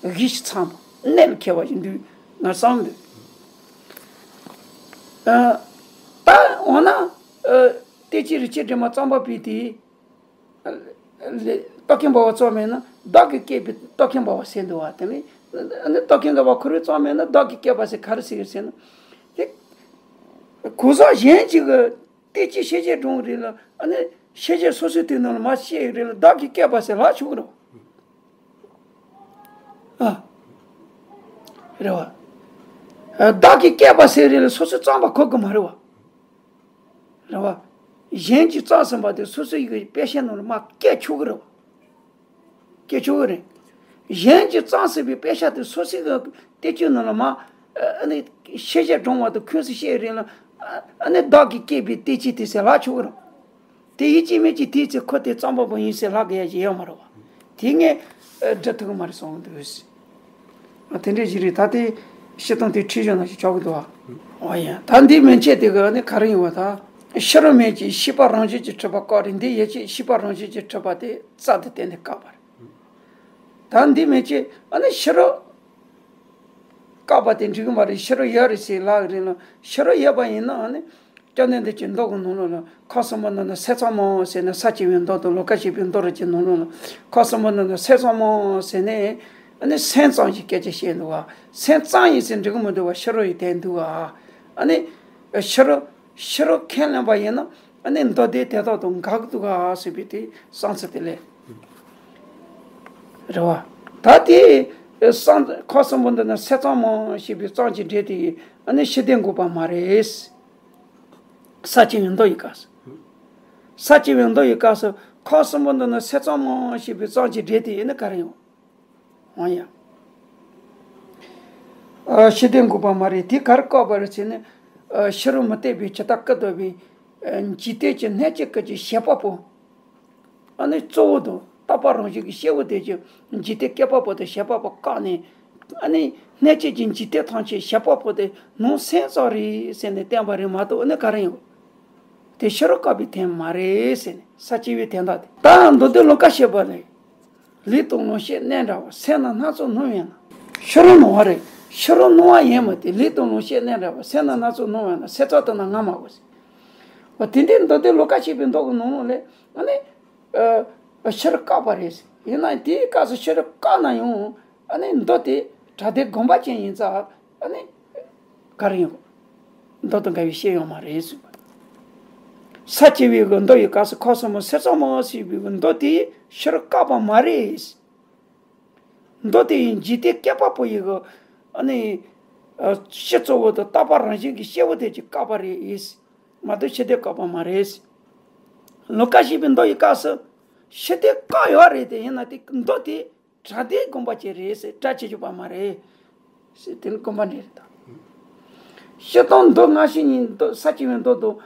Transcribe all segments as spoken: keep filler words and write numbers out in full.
གཞི་ཞིག་ཚང་བ་གནད་ལ་འཁེལ་བ་ཞིག་འདུག་ང་བསམ་འདུག་ཨ། ད་འོ་ན། ཨ། ཏི་ཅི་རི་ཅི་འདྲེ་མ་རྩམ་པ་པའི་དེ། ལྟོ་ཁེངས་འབར་བ་རྩོམ་མེད་ན་བདག་གིས་བསྐྱེད་པའི་ལྟོ་ཁེངས་འབར་བ་ཟེར་འདུག་བ། དེ་ནི་ལྟོ་ཁེངས་འབར་བ་ཁོ་རང་རྩོམ་མེད་ན་བདག་གིས་བསྐྱེད་པ་ཟེར་ག་རེ་ཟེར་ཟེར་ན། དེ་གོ་ས་གཞན་གཅིག་གི་ཏི་ཅི་ཤེས་བྱའི་སྒྲོམ་རེད་ལ། ཨ་ནི་ཤེས་བྱ་སོ་སོའི་དེ་ནང་ལ་མ་སྐྱེས་རེད་ལ། བདག་གིས་བསྐྱེད་པ་ཟེར་ལབ་ཆོག་གི་རེད་བ། ཨ། རེད་བ། བདག་གིས་བསྐྱེད་པ་ཟེར་རེད་ལ། སོ་སོས་བརྩམས་པ་གོ་གི་མ་རེད་བ། རེད་བ། གཞན་གྱིས་བརྩམས་ཟིན་པ་དེ་སོ་སོའི་གི་དཔེ་ཆ་ནང་ལ་མར་བསྐྱལ་ཆོག་གི་རེད་བ། སྐྱེ་ཆོག་གི་རེད། གཞན་གྱིས་བརྩམས་ཟིན་པའི་དཔེ་ཆ་དེ་སོ་སོའི་གི་ལྟེ་བཅུད་ནང་ལ་མར། ཨ་ནི་ཤེས་བྱའི་སྒྲོམ་བར་དུ་ཁོངས་སུ་བཤད་རེད་ལ། ཨ་ནི་བདག་གིས་བསྐྱེད་པའི་ལྟེ་བཅུད་དེ་ཟེར་ལབ་ཆོག་གི་རེད། དེ་ཡིན་གཅིག་མིན་གཅིག་དེའི་ཚེ་ཁོ་དེ་རྩོམ་པ་པོ་ཡིན་ཟེར་ལབ་དགོས་ཡ་ཞིག་ཡོད་མ་རེད་བ། དེ་ངས་འགྲུབ་ཐུབ་ཀྱི་མ་རེད་བསམ་གྱི་འདུག་དེ་འདྲའི་ཞིག་རེད། ད་དེ་སྤྱིར་བཏང་དེ་ཁྲིད་གཞུང་ནང་ཞིག་ཆགས་ཀྱི་འདུག་བ། འོ་ཡ། ད་འདིའི་མན་ཆད་དེ་གི་ནི་ག་རེ་ཡིན་བ་ད། ཕྱི་རོལ་མེད་ཅིང་ཤེས་པ་རང་བཞིན་གྱིས་གྲུབ་པ་སྐབས་རེ། འདི་ཡན་ཆད་ཤེས་པ་རང་བཞིན་གྱིས་གྲུབ་པ་དེ་རྩལ་དུ་བསྟན་ཏེ་བཀག་པ་རེད། ད་འདི་མན་ཆད་ཨ་ནི་ཕྱི་རོལ་བཀག་པ་དེ་འགྲིག་གི་མ་རེད། ཕྱི་རོལ་ཡོད་རེད་ཟེར་ལབ་རེད་ལ། ཕྱི་རོལ་ཡོད་པ་ཡིན་ན་ཨ་ནི་སྐྱབས་གནས་འདི་ཀྱི་མདོ་གི་ནང་ལོགས་ལ་ཁམས་གསུམ་པོ་འདི་ནི་སེམས་ཙམ་མོ་ཟེར་ནས། ས་བཅད་པའི་མདོ་དང་ལོ་ཀ་བཞི་པའི་མདོ་རེད་ཀྱི་ནང་ལོགས་ལ་ཁམས་གསུམ་པོ་འདི་ནི་སེམས་ཙམ་མོ་ཟེར་ནས། ཨ་ནི་སེམས་ཙམ་གྱི་སྐད་ཆ་བཤད་འདུག་བ། སེམས་ཙམ་ཡིན་ཟེར་འགྲིག་གི་མི་འདུག་བ། ཕྱི་རོལ་ཡི་དེ་འདུག་བ། ཨ་ནི་ཕྱི་རོལ་ཕྱི་རོལ་ཁས་ལེན་པ་ཡིན་ན་ཨ་ནི་མདོ་སྡེ་དེ་དག་དང་འགལ་གྱི་འདུག་ག་ཟེར་བའི་དེ་བསམ་ཚུལ་དེ་ལས་རེད་བ། ད་དེ་བསམ་ཁམས་གསུམ་པོ་འདི་ནི་སེམས་ཙམ་མོ་ཞེས་པའི་ཙམ་གྱི་སྒྲས་དེ་ཨ་ནི་ཕྱི་དོན་འགོག་པ་མ་རེད། ས་བཅད་པའི་མདོ་ཡི་སྐབས་སུ། ས་བཅད་པའི་མདོ་ཡི་སྐབས་སུ་ཁམས་གསུམ་པོ་འདི་ནི་སེམས་ཙམ་མོ་ཞེས་པའི་ཙམ་གྱི་སྒྲས་དེ་ཨ་ནི་ག་རེ་ཡོང་། འོང་ཡ། ཨ། ཕྱི་དོན་འགོག་པ་མ་རེད། དེ་ག་རེ་བཀག་པ་རེད་ཟེར་ན། ཨ། ཕྱི་རོལ་མུ་སྟེགས་པའི་ཇི་ལྟར་སྐུར་བསྡུ་བའི། ཨ། འཇིག་རྟེན་གྱི་སྣོད་བཅུད་ཀྱི་བྱེད་པ་པོ། ཨ་ནི་གཙོ་བོ་དང་རྟག་པ་རང་བཞིན་གྱི་སྐྱེས་བུ་དེ་ཀྱི་འཇིག་རྟེན་བསྐལ་པ་པོ་དང་བྱེད་པ་པོ་བཀག་ནས། ཨ་ནི་སྣོད་བཅུད་ཀྱི་འཇིག་རྟེན་ཐམས་ཅད་བྱེད་པ་པོ་དེ་ནང་སེམས་ཙམ་རེད་ཟེར་ནས་བསྟན་པ་རེད་མ་གཏོགས། ཨ་ནི་ག་རེ་ཡོང་། དེ་ཕྱི་རོལ་བཀག་པའི་དོན་མ་རེད་ཟེར་ནས། ས་བཅད་པའི་དོན་དག་དེ། ད་མདོ་སྡེ་ལོ་ཀ་བཤད་པ་ལས། ལུས་དང་ལོངས་སྤྱོད་གནས་འདྲ་བ། སེམས་ནི་སྣ་ཚོགས་སྣང་བས་ན། ཕྱི་རོལ་སྣང་བ་རེད། ཕྱི་རོལ་སྣང་བ་ཡིན་མོད་དེ། ལུས་དང་ལོངས་སྤྱོད་གནས་འདྲ་བ། སེམས་ནི་སྣ་ཚོགས་སྣང་བས་ན། སེམས་ཙམ་དུ་ནི་ང་མ་གོ་ཟེར། འོ་དེ་འདྲའི་མདོ་སྡེ་ལོ་ཀ་བཤད་པའི་མདོ་གི་ནང་ལོགས་ལས་ཨ་ནི། ཨ། ཕྱི་རོལ་བཀག་པ་རེད་ཟེར། ཡིན་ན་དེའི་སྐབས་སུ་ཕྱི་རོལ་བཀག་ན་ཡང་ཨ་ནི་མདོ་དེ་གྲགས་སྡེ་དགོངས་པ་ཅན་ཡིན་ཙང་། ཨ་ནི་ག་རེ་ཡིན། མདོ་དང་འགལ་བའི་བཤད་ཡོད་མ་རེད་ཟེར་བ། ས་བཅད་པའི་གི་མདོ་ཡི་སྐབས་སུ་ཁམས་གསུམ་པོ་སེམས་ཙམ་མོ་ཞེས་པའི་གི་མདོ་དེ་ཕྱི་རོལ་བཀག་པ་མ་རེད། མདོ་དེ་ཡི་འཇིག་རྟེན་བསྐལ་པ་པོ་ཡི་གི་ཨ་ནི། ཨ། སྤྱི་གཙོ་བོ་དང་རྟག་པ་རང་བཞིན་གྱི་སྐྱེས་བུ་དེ་ཅིག་བཀག་པ་རེད་མ་གཏོགས་ཕྱི་དོན་བཀག་པ་མ་རེད། ལོ་ཀ་བཤད་པའི་མདོ་ཡི་སྐབས་སུ་ཕྱི་དོན་བཀག་ཡོད་རེད་དེ། ཡིན་ན་དེ་མདོ་དེ་གྲགས་སྡེ་དགོངས་པ་ཅན་རེད་ཟེར། གྲགས་ཆེ་ཆུང་བ་མ་རེད་ཟེར། དེ་ནི་དགོངས་པ་འགྲེལ་རེད་ད། སྤྱིར་བཏང་མདོ་སྔ་ཕྱི་གཉིས། མདོ་ས་བཅད་པའི་མདོ་དང་།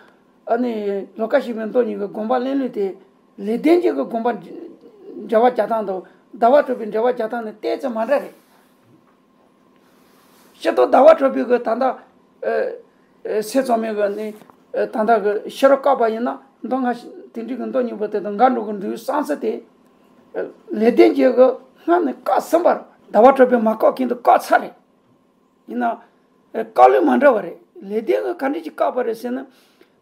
ཨ་ནི་ལོ་ཀ་བཤད་པའི་མདོ་གཉིས་ཀྱི་དགོངས་པ་གླེང་ལུགས་དེ། ལེགས་ལྡན་འབྱེད་ཀྱི་དགོངས་པ་འགྲེལ་བ་རྒྱག་སྟངས་དང་ཟླ་བ་གྲགས་པའི་འགྲེལ་བ་རྒྱག་སྟངས་ནི་ཏོག་ཙམ་མ་འདྲ་རེད། སྤྱིར་བཏང་ཟླ་བ་གྲགས་པའི་གི་ད་ལྟ། ཨ། ཨ། སེམས་ཙམ་མོའི་གི་ནི། ཨ། ད་ལྟ་གི་ཕྱི་རོལ་བཀག་པ་ཡིན་ན། མདོ་སྔ་ཕྱི་དེ་འདྲའི་གི་མདོ་གཉིས་པོ་དེ་དང་འགལ་འགྲོ་གི་འདུག་བསམ་ཚུལ་དེ། ཨ། ལེགས་ལྡན་འབྱེད་ཀྱིས་སྔར་ནས་བཀག་ཟིན་པ་རེད། ཟླ་བ་གྲགས་པས་མ་བཀག་གིན་དུ་བཀག་ཚར་རེད། ཡིན་ན། ཨ། བཀག་ལུགས་མ་འདྲ་བ་རེད། ལེགས་ལྡན་གྱིས་ག་འདྲ་ཅིག་བཀག་པ་རེད་ཟེར་ན།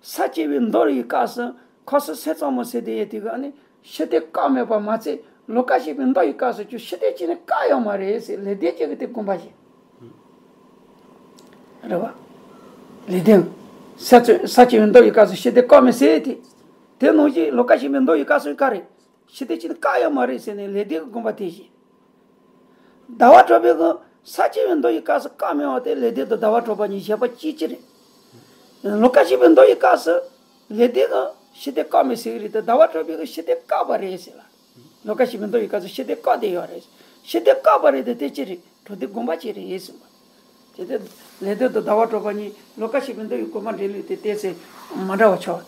ས་བཅད་པའི་མདོ་ཡི་སྐབས་སུ་ཁམས་གསུམ་སེམས་ཙམ་མོ་ཟེར་དེ་ཡོད་དེ་གི་ཨ་ནི་ཕྱི་དོན་བཀག་མེད་པ་མ་ཚད། ལོ་ཀ་བཤད་པའི་མདོ་ཡི་སྐབས་སུ་ཁྱོད་ཕྱི་དོན་གཅིག་ནི་བཀག་ཡོད་མ་རེད་ཟེར། ལེགས་ལྡན་འབྱེད་ཀྱིས་དེ་དགོངས་པ་བཞེས། རེད་བ། ལེགས་ལྡན། ས་བཅད་ས་བཅད་པའི་མདོ་ཡི་སྐབས་སུ་ཕྱི་དོན་བཀག་མེད་ཟེར་དེ། དེ་ནང་བཞིན་ལོ་ཀ་བཤད་པའི་མདོ་ཡི་སྐབས་སུ་ག་རེ། ཕྱི་དོན་གཅིག་ནི་བཀག་ཡོད་མ་རེད་ཟེར་ནས་ལེགས་ལྡན་གྱིས་དགོངས་པ་དེ་བཞེས། ཟླ་བ་གྲགས་པའི་གི་ས་བཅད་པའི་མདོ་ཡི་སྐབས་སུ་བཀག་མེད་པ་དེ་ལེགས་ལྡན་དང་ཟླ་བ་གྲགས་པ་གཉིས་བཞེད་པ་གཅིག་གཅིག་རེད། ལོ་ཀ་བཤད་པའི་མདོ་ཡི་སྐབས་སུ་ལེགས་ལྡན་གྱིས་ཕྱི་དོན་བཀག་མེད་ཟེར་གི་རེད་དེ། ཟླ་བ་གྲགས་པའི་གི་ཕྱི་དོན་བཀག་པ་རེད་ཟེར་ལ། ལོ་ཀ་བཤད་པའི་མདོ་ཡི་སྐབས་སུ་ཕྱི་དོན་བཀག་བསྡད་ཡོད་རེད། ཕྱི་དོན་བཀག་པ་རེད་དེ། དེ་ཅི་རེད། གྲགས་སྡེ་དགོངས་པ་ཅན་རེད་ཟེར་བ། དེ་ལྟར་ལེགས་ལྡན་དང་ཟླ་བ་གྲགས་པ་གཉིས་ལོ་ཀ་བཤད་པའི་མདོ་ཡི་དགོངས་པ་འགྲེལ་ལུགས་དེ་ཏོག་ཙམ་མ་འདྲ་བ་ཆགས།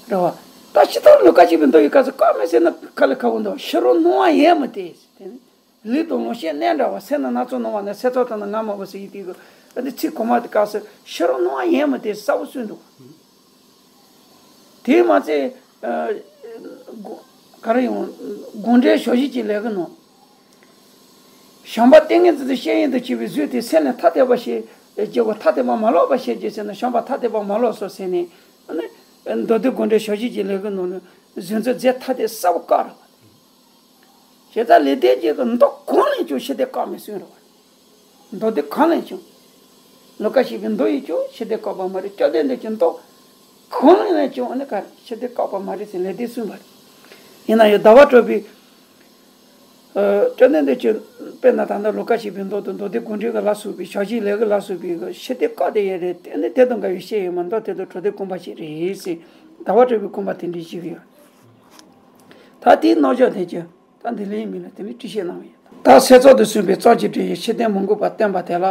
རེད་བ། ད་སྤྱིར་བཏང་ལོ་ཀ་བཤད་པའི་མདོ་ཡི་སྐབས་སུ་བཀག་མེད་ཟེར་ན་དཀའ་ལས་ཁག་པོ་འདུག་ཕྱི་རོལ་སྣང་བ་ཡིན་མོད་དེ། དེ་ནི་ལུས་དང་ལོངས་སྤྱོད་གནས་འདྲ་བ། སེམས་ནི་སྣ་ཚོགས་སྣང་བས་ན། སེམས་ཙམ་དུ་ནི་ང་མ་གོ་ཟེར་ཡི་དེ་གི་ཨ་ནི་ཚིག་གོང་མ་དེ་སྐབས་སུ་ཕྱི་རོལ་སྣང་བ་ཡིན་མོད་དེ་གསལ་པོ་གསུངས་འདུག་དེས་མ་ཚད། ཨ། ག་རེ་ཡོང་། དགོངས་འགྲེལ་ཞབས་ཞུ་གཅིག་ལས་ཀྱི་ནང་། བྱམས་པ་ཏིང་ངེ་འཛིན་དུ་བཤད་ཡུལ་དུ་བྱས་པའི་གཟུགས་དེ་སེམས་ལས་ཐ་དད་པ་ཞིག་བྱེད་དགོས། ཐ་དད་པ་མ་ལོག་པ་བྱེད་ཀྱི་ཟེར་ན་བྱམས་པ་ཐ་དད་པ་མ་ལོག་སོ་ཟེར་ནས། ཨ་ནི་མདོ་སྡེ་དགོངས་འགྲེལ་ཞབས་ཞུ་གི་ལས་ཀྱི་ནང་ནས་གཟུགས་འཛིན་རྫས་ཐ་དད་གསལ་པོ་བཀག་རེད་བ། བྱས་ཙང་ལེགས་ལྡན་འབྱེད་ཀྱི་མདོ་གང་ལས་ཀྱང་ཕྱི་དོན་བཀག་མི་སྲིད་རེད་བ། མདོ་སྡེ་གང་ལས་ཀྱང་། ལོ་ཀ་བཤད་པའི་མདོ་ཡིས་ཀྱང་ཕྱི་དོན་བཀག་པ་མ་རེད། བཅོམ་ལྡན་འདས་ཀྱི་མདོ་གང་ལས་ཀྱང་ཨ་ནི་ག་རེ་ཕྱི་དོན་བཀག་པ་མ་རེད་ཟེར་ལེགས་ལྡན་གསུངས་པ་རེད། ཡིན་ན་ཡང་ཟླ་བ་གྲགས་པས། ཨ། བཅོམ་ལྡན་འདས་ཀྱིས་དཔེར་ན་ད་ལྟ་ལོ་ཀ་བཤད་པའི་མདོ་དང་མདོ་སྡེ་དགོངས་འགྲེལ་གྱི་ལ་སོགས་པའི་ཞབས་ཞུའི་ལས་ཀྱི་ལ་སོགས་པའི་ཕྱི་དོན་བཀག་བསྡད་ཡོད་རེད། དེ་ནི་དེ་དང་འགལ་བའི་བཤད་ཡོད་མ། མདོ་དེ་དང་གྲོགས་དེ་དགོངས་པ་བཞེས་རེད་ཟེར། ཟླ་བ་གྲགས་པའི་དགོངས་པ་དེ་འདྲ་བཞེས་ཀྱི་ཡོད། ད་དེའི་རྣམ་གཞག་དེ་ཀྱང་ད་འདི་ལན་མིན་ལ་དེ་ནི་བྲིས་བཤད་གནང་བ་ཡིན། ད་སེལ་ཚོགས་དང་མཚུངས་པའི་གཙང་གི་སྒྲས་ཕྱི་དོན་མི་འགོག་པ་བསྟན་པ་དེ་ལ།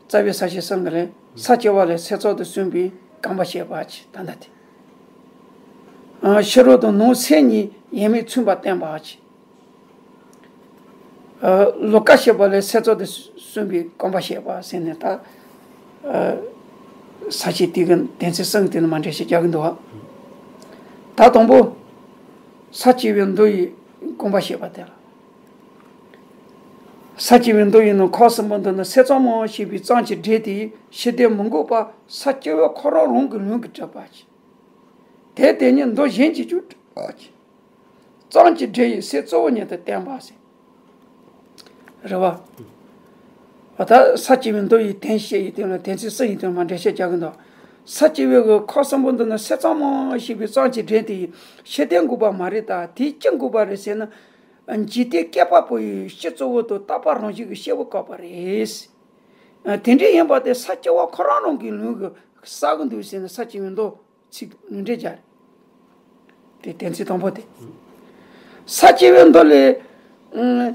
རྩ་བའི་ས་བཅད་གསུམ་གྱི་ལན། ས་བཅད་པ་ལས་སེལ་ཚོགས་དང་མཚུངས་པའི་རྐང་པ་བཤད་པ་ཅིག་ད་ལྟ་དེ། ཕྱི་རོལ་དང་ནང་སེམས་གཉིས་ཡེངས་མེད་མཚུངས་པར་བསྟན་པ་ཅིག་ལོ་ཀ་བཤད་པ་ལས་སེལ་ཚོགས་དང་མཚུངས་པའི་རྐང་པ་བཤད་པ་ཟེར་ནས་ད། ས་བཅད་དེ་གི་དོན་ཚན་གསུམ་དེ་ནི་མ་འགྲེལ་བཤད་རྒྱག་གི་འདུག་བ། ད་དང་པོ། ས་བཅད་པའི་མདོ་ཡི་རྐང་པ་བཤད་པ་དེ་ལ། ས་བཅད་པའི་མདོ་ཡི་ནང་ཁག་གསུམ་པོ་འདི་ནི་སེལ་ཚོགས་མ་ཞེས་པའི་གཙང་གི་སྒྲས་དེའི་ཕྱི་དོན་མི་འགོག་པ་ས་སྐྱེ་བོ་ཁོ་རང་རང་གི་ལུས་ཀྱིས་གྲུབ་པ་ཅིག་དེ་དེ་ཉིད་མདོ་གཞན་གྱིས་ཀྱང་གྲུབ་པ་ཅིག་གཙང་གི་སྒྲས་ཡང་སེལ་གཙོ་བོ་ཉིད་དུ་བསྟན་པ་ཟེར། རེད་བ། ད་ས་བཅད་པའི་མདོ་ཡི་དོན་བཤད་ཡི་དོན་ལ་དོན་ཚན་གསུམ་ཡི་དོན་མ་འགྲེལ་བཤད་རྒྱག་གི་འདུག་ས་བཅད་པའི་གི་ཁག་གསུམ་པོ་འདི་ནི་སེལ་ཚོགས་མ་ཞེས་པའི་གཙང་གི་སྒྲས་དེའི་ཕྱི་དོན་འགོག་པ་མ་རེད། ད་དེས་ཅི་འགོག་པ་རེད་ཟེར་ན། འཇིག་རྟེན་བསྐལ་པ་པོ་ཡི་སྤྱི་གཙོ་བོ་དང་རྟག་པ་རང་བཞིན་གྱི་སྐྱེ་བོ་བཀག་པ་རེད། དེ་འདྲ་ཡིན་པ་དེ་ས་སྐྱེ་བོ་ཁོ་རང་རང་གི་ལུས་ཀྱིས་བསལ་གྱི་འདུག་ཟེར་ན་ས་བཅད་པའི་མདོ། ཚིག་ནི་འགྲེལ་བྱ་རེད། དེ་དོན་ཚན་དང་པོ་དེ། ས་བཅད་པའི་མདོ་ལས། ཨ།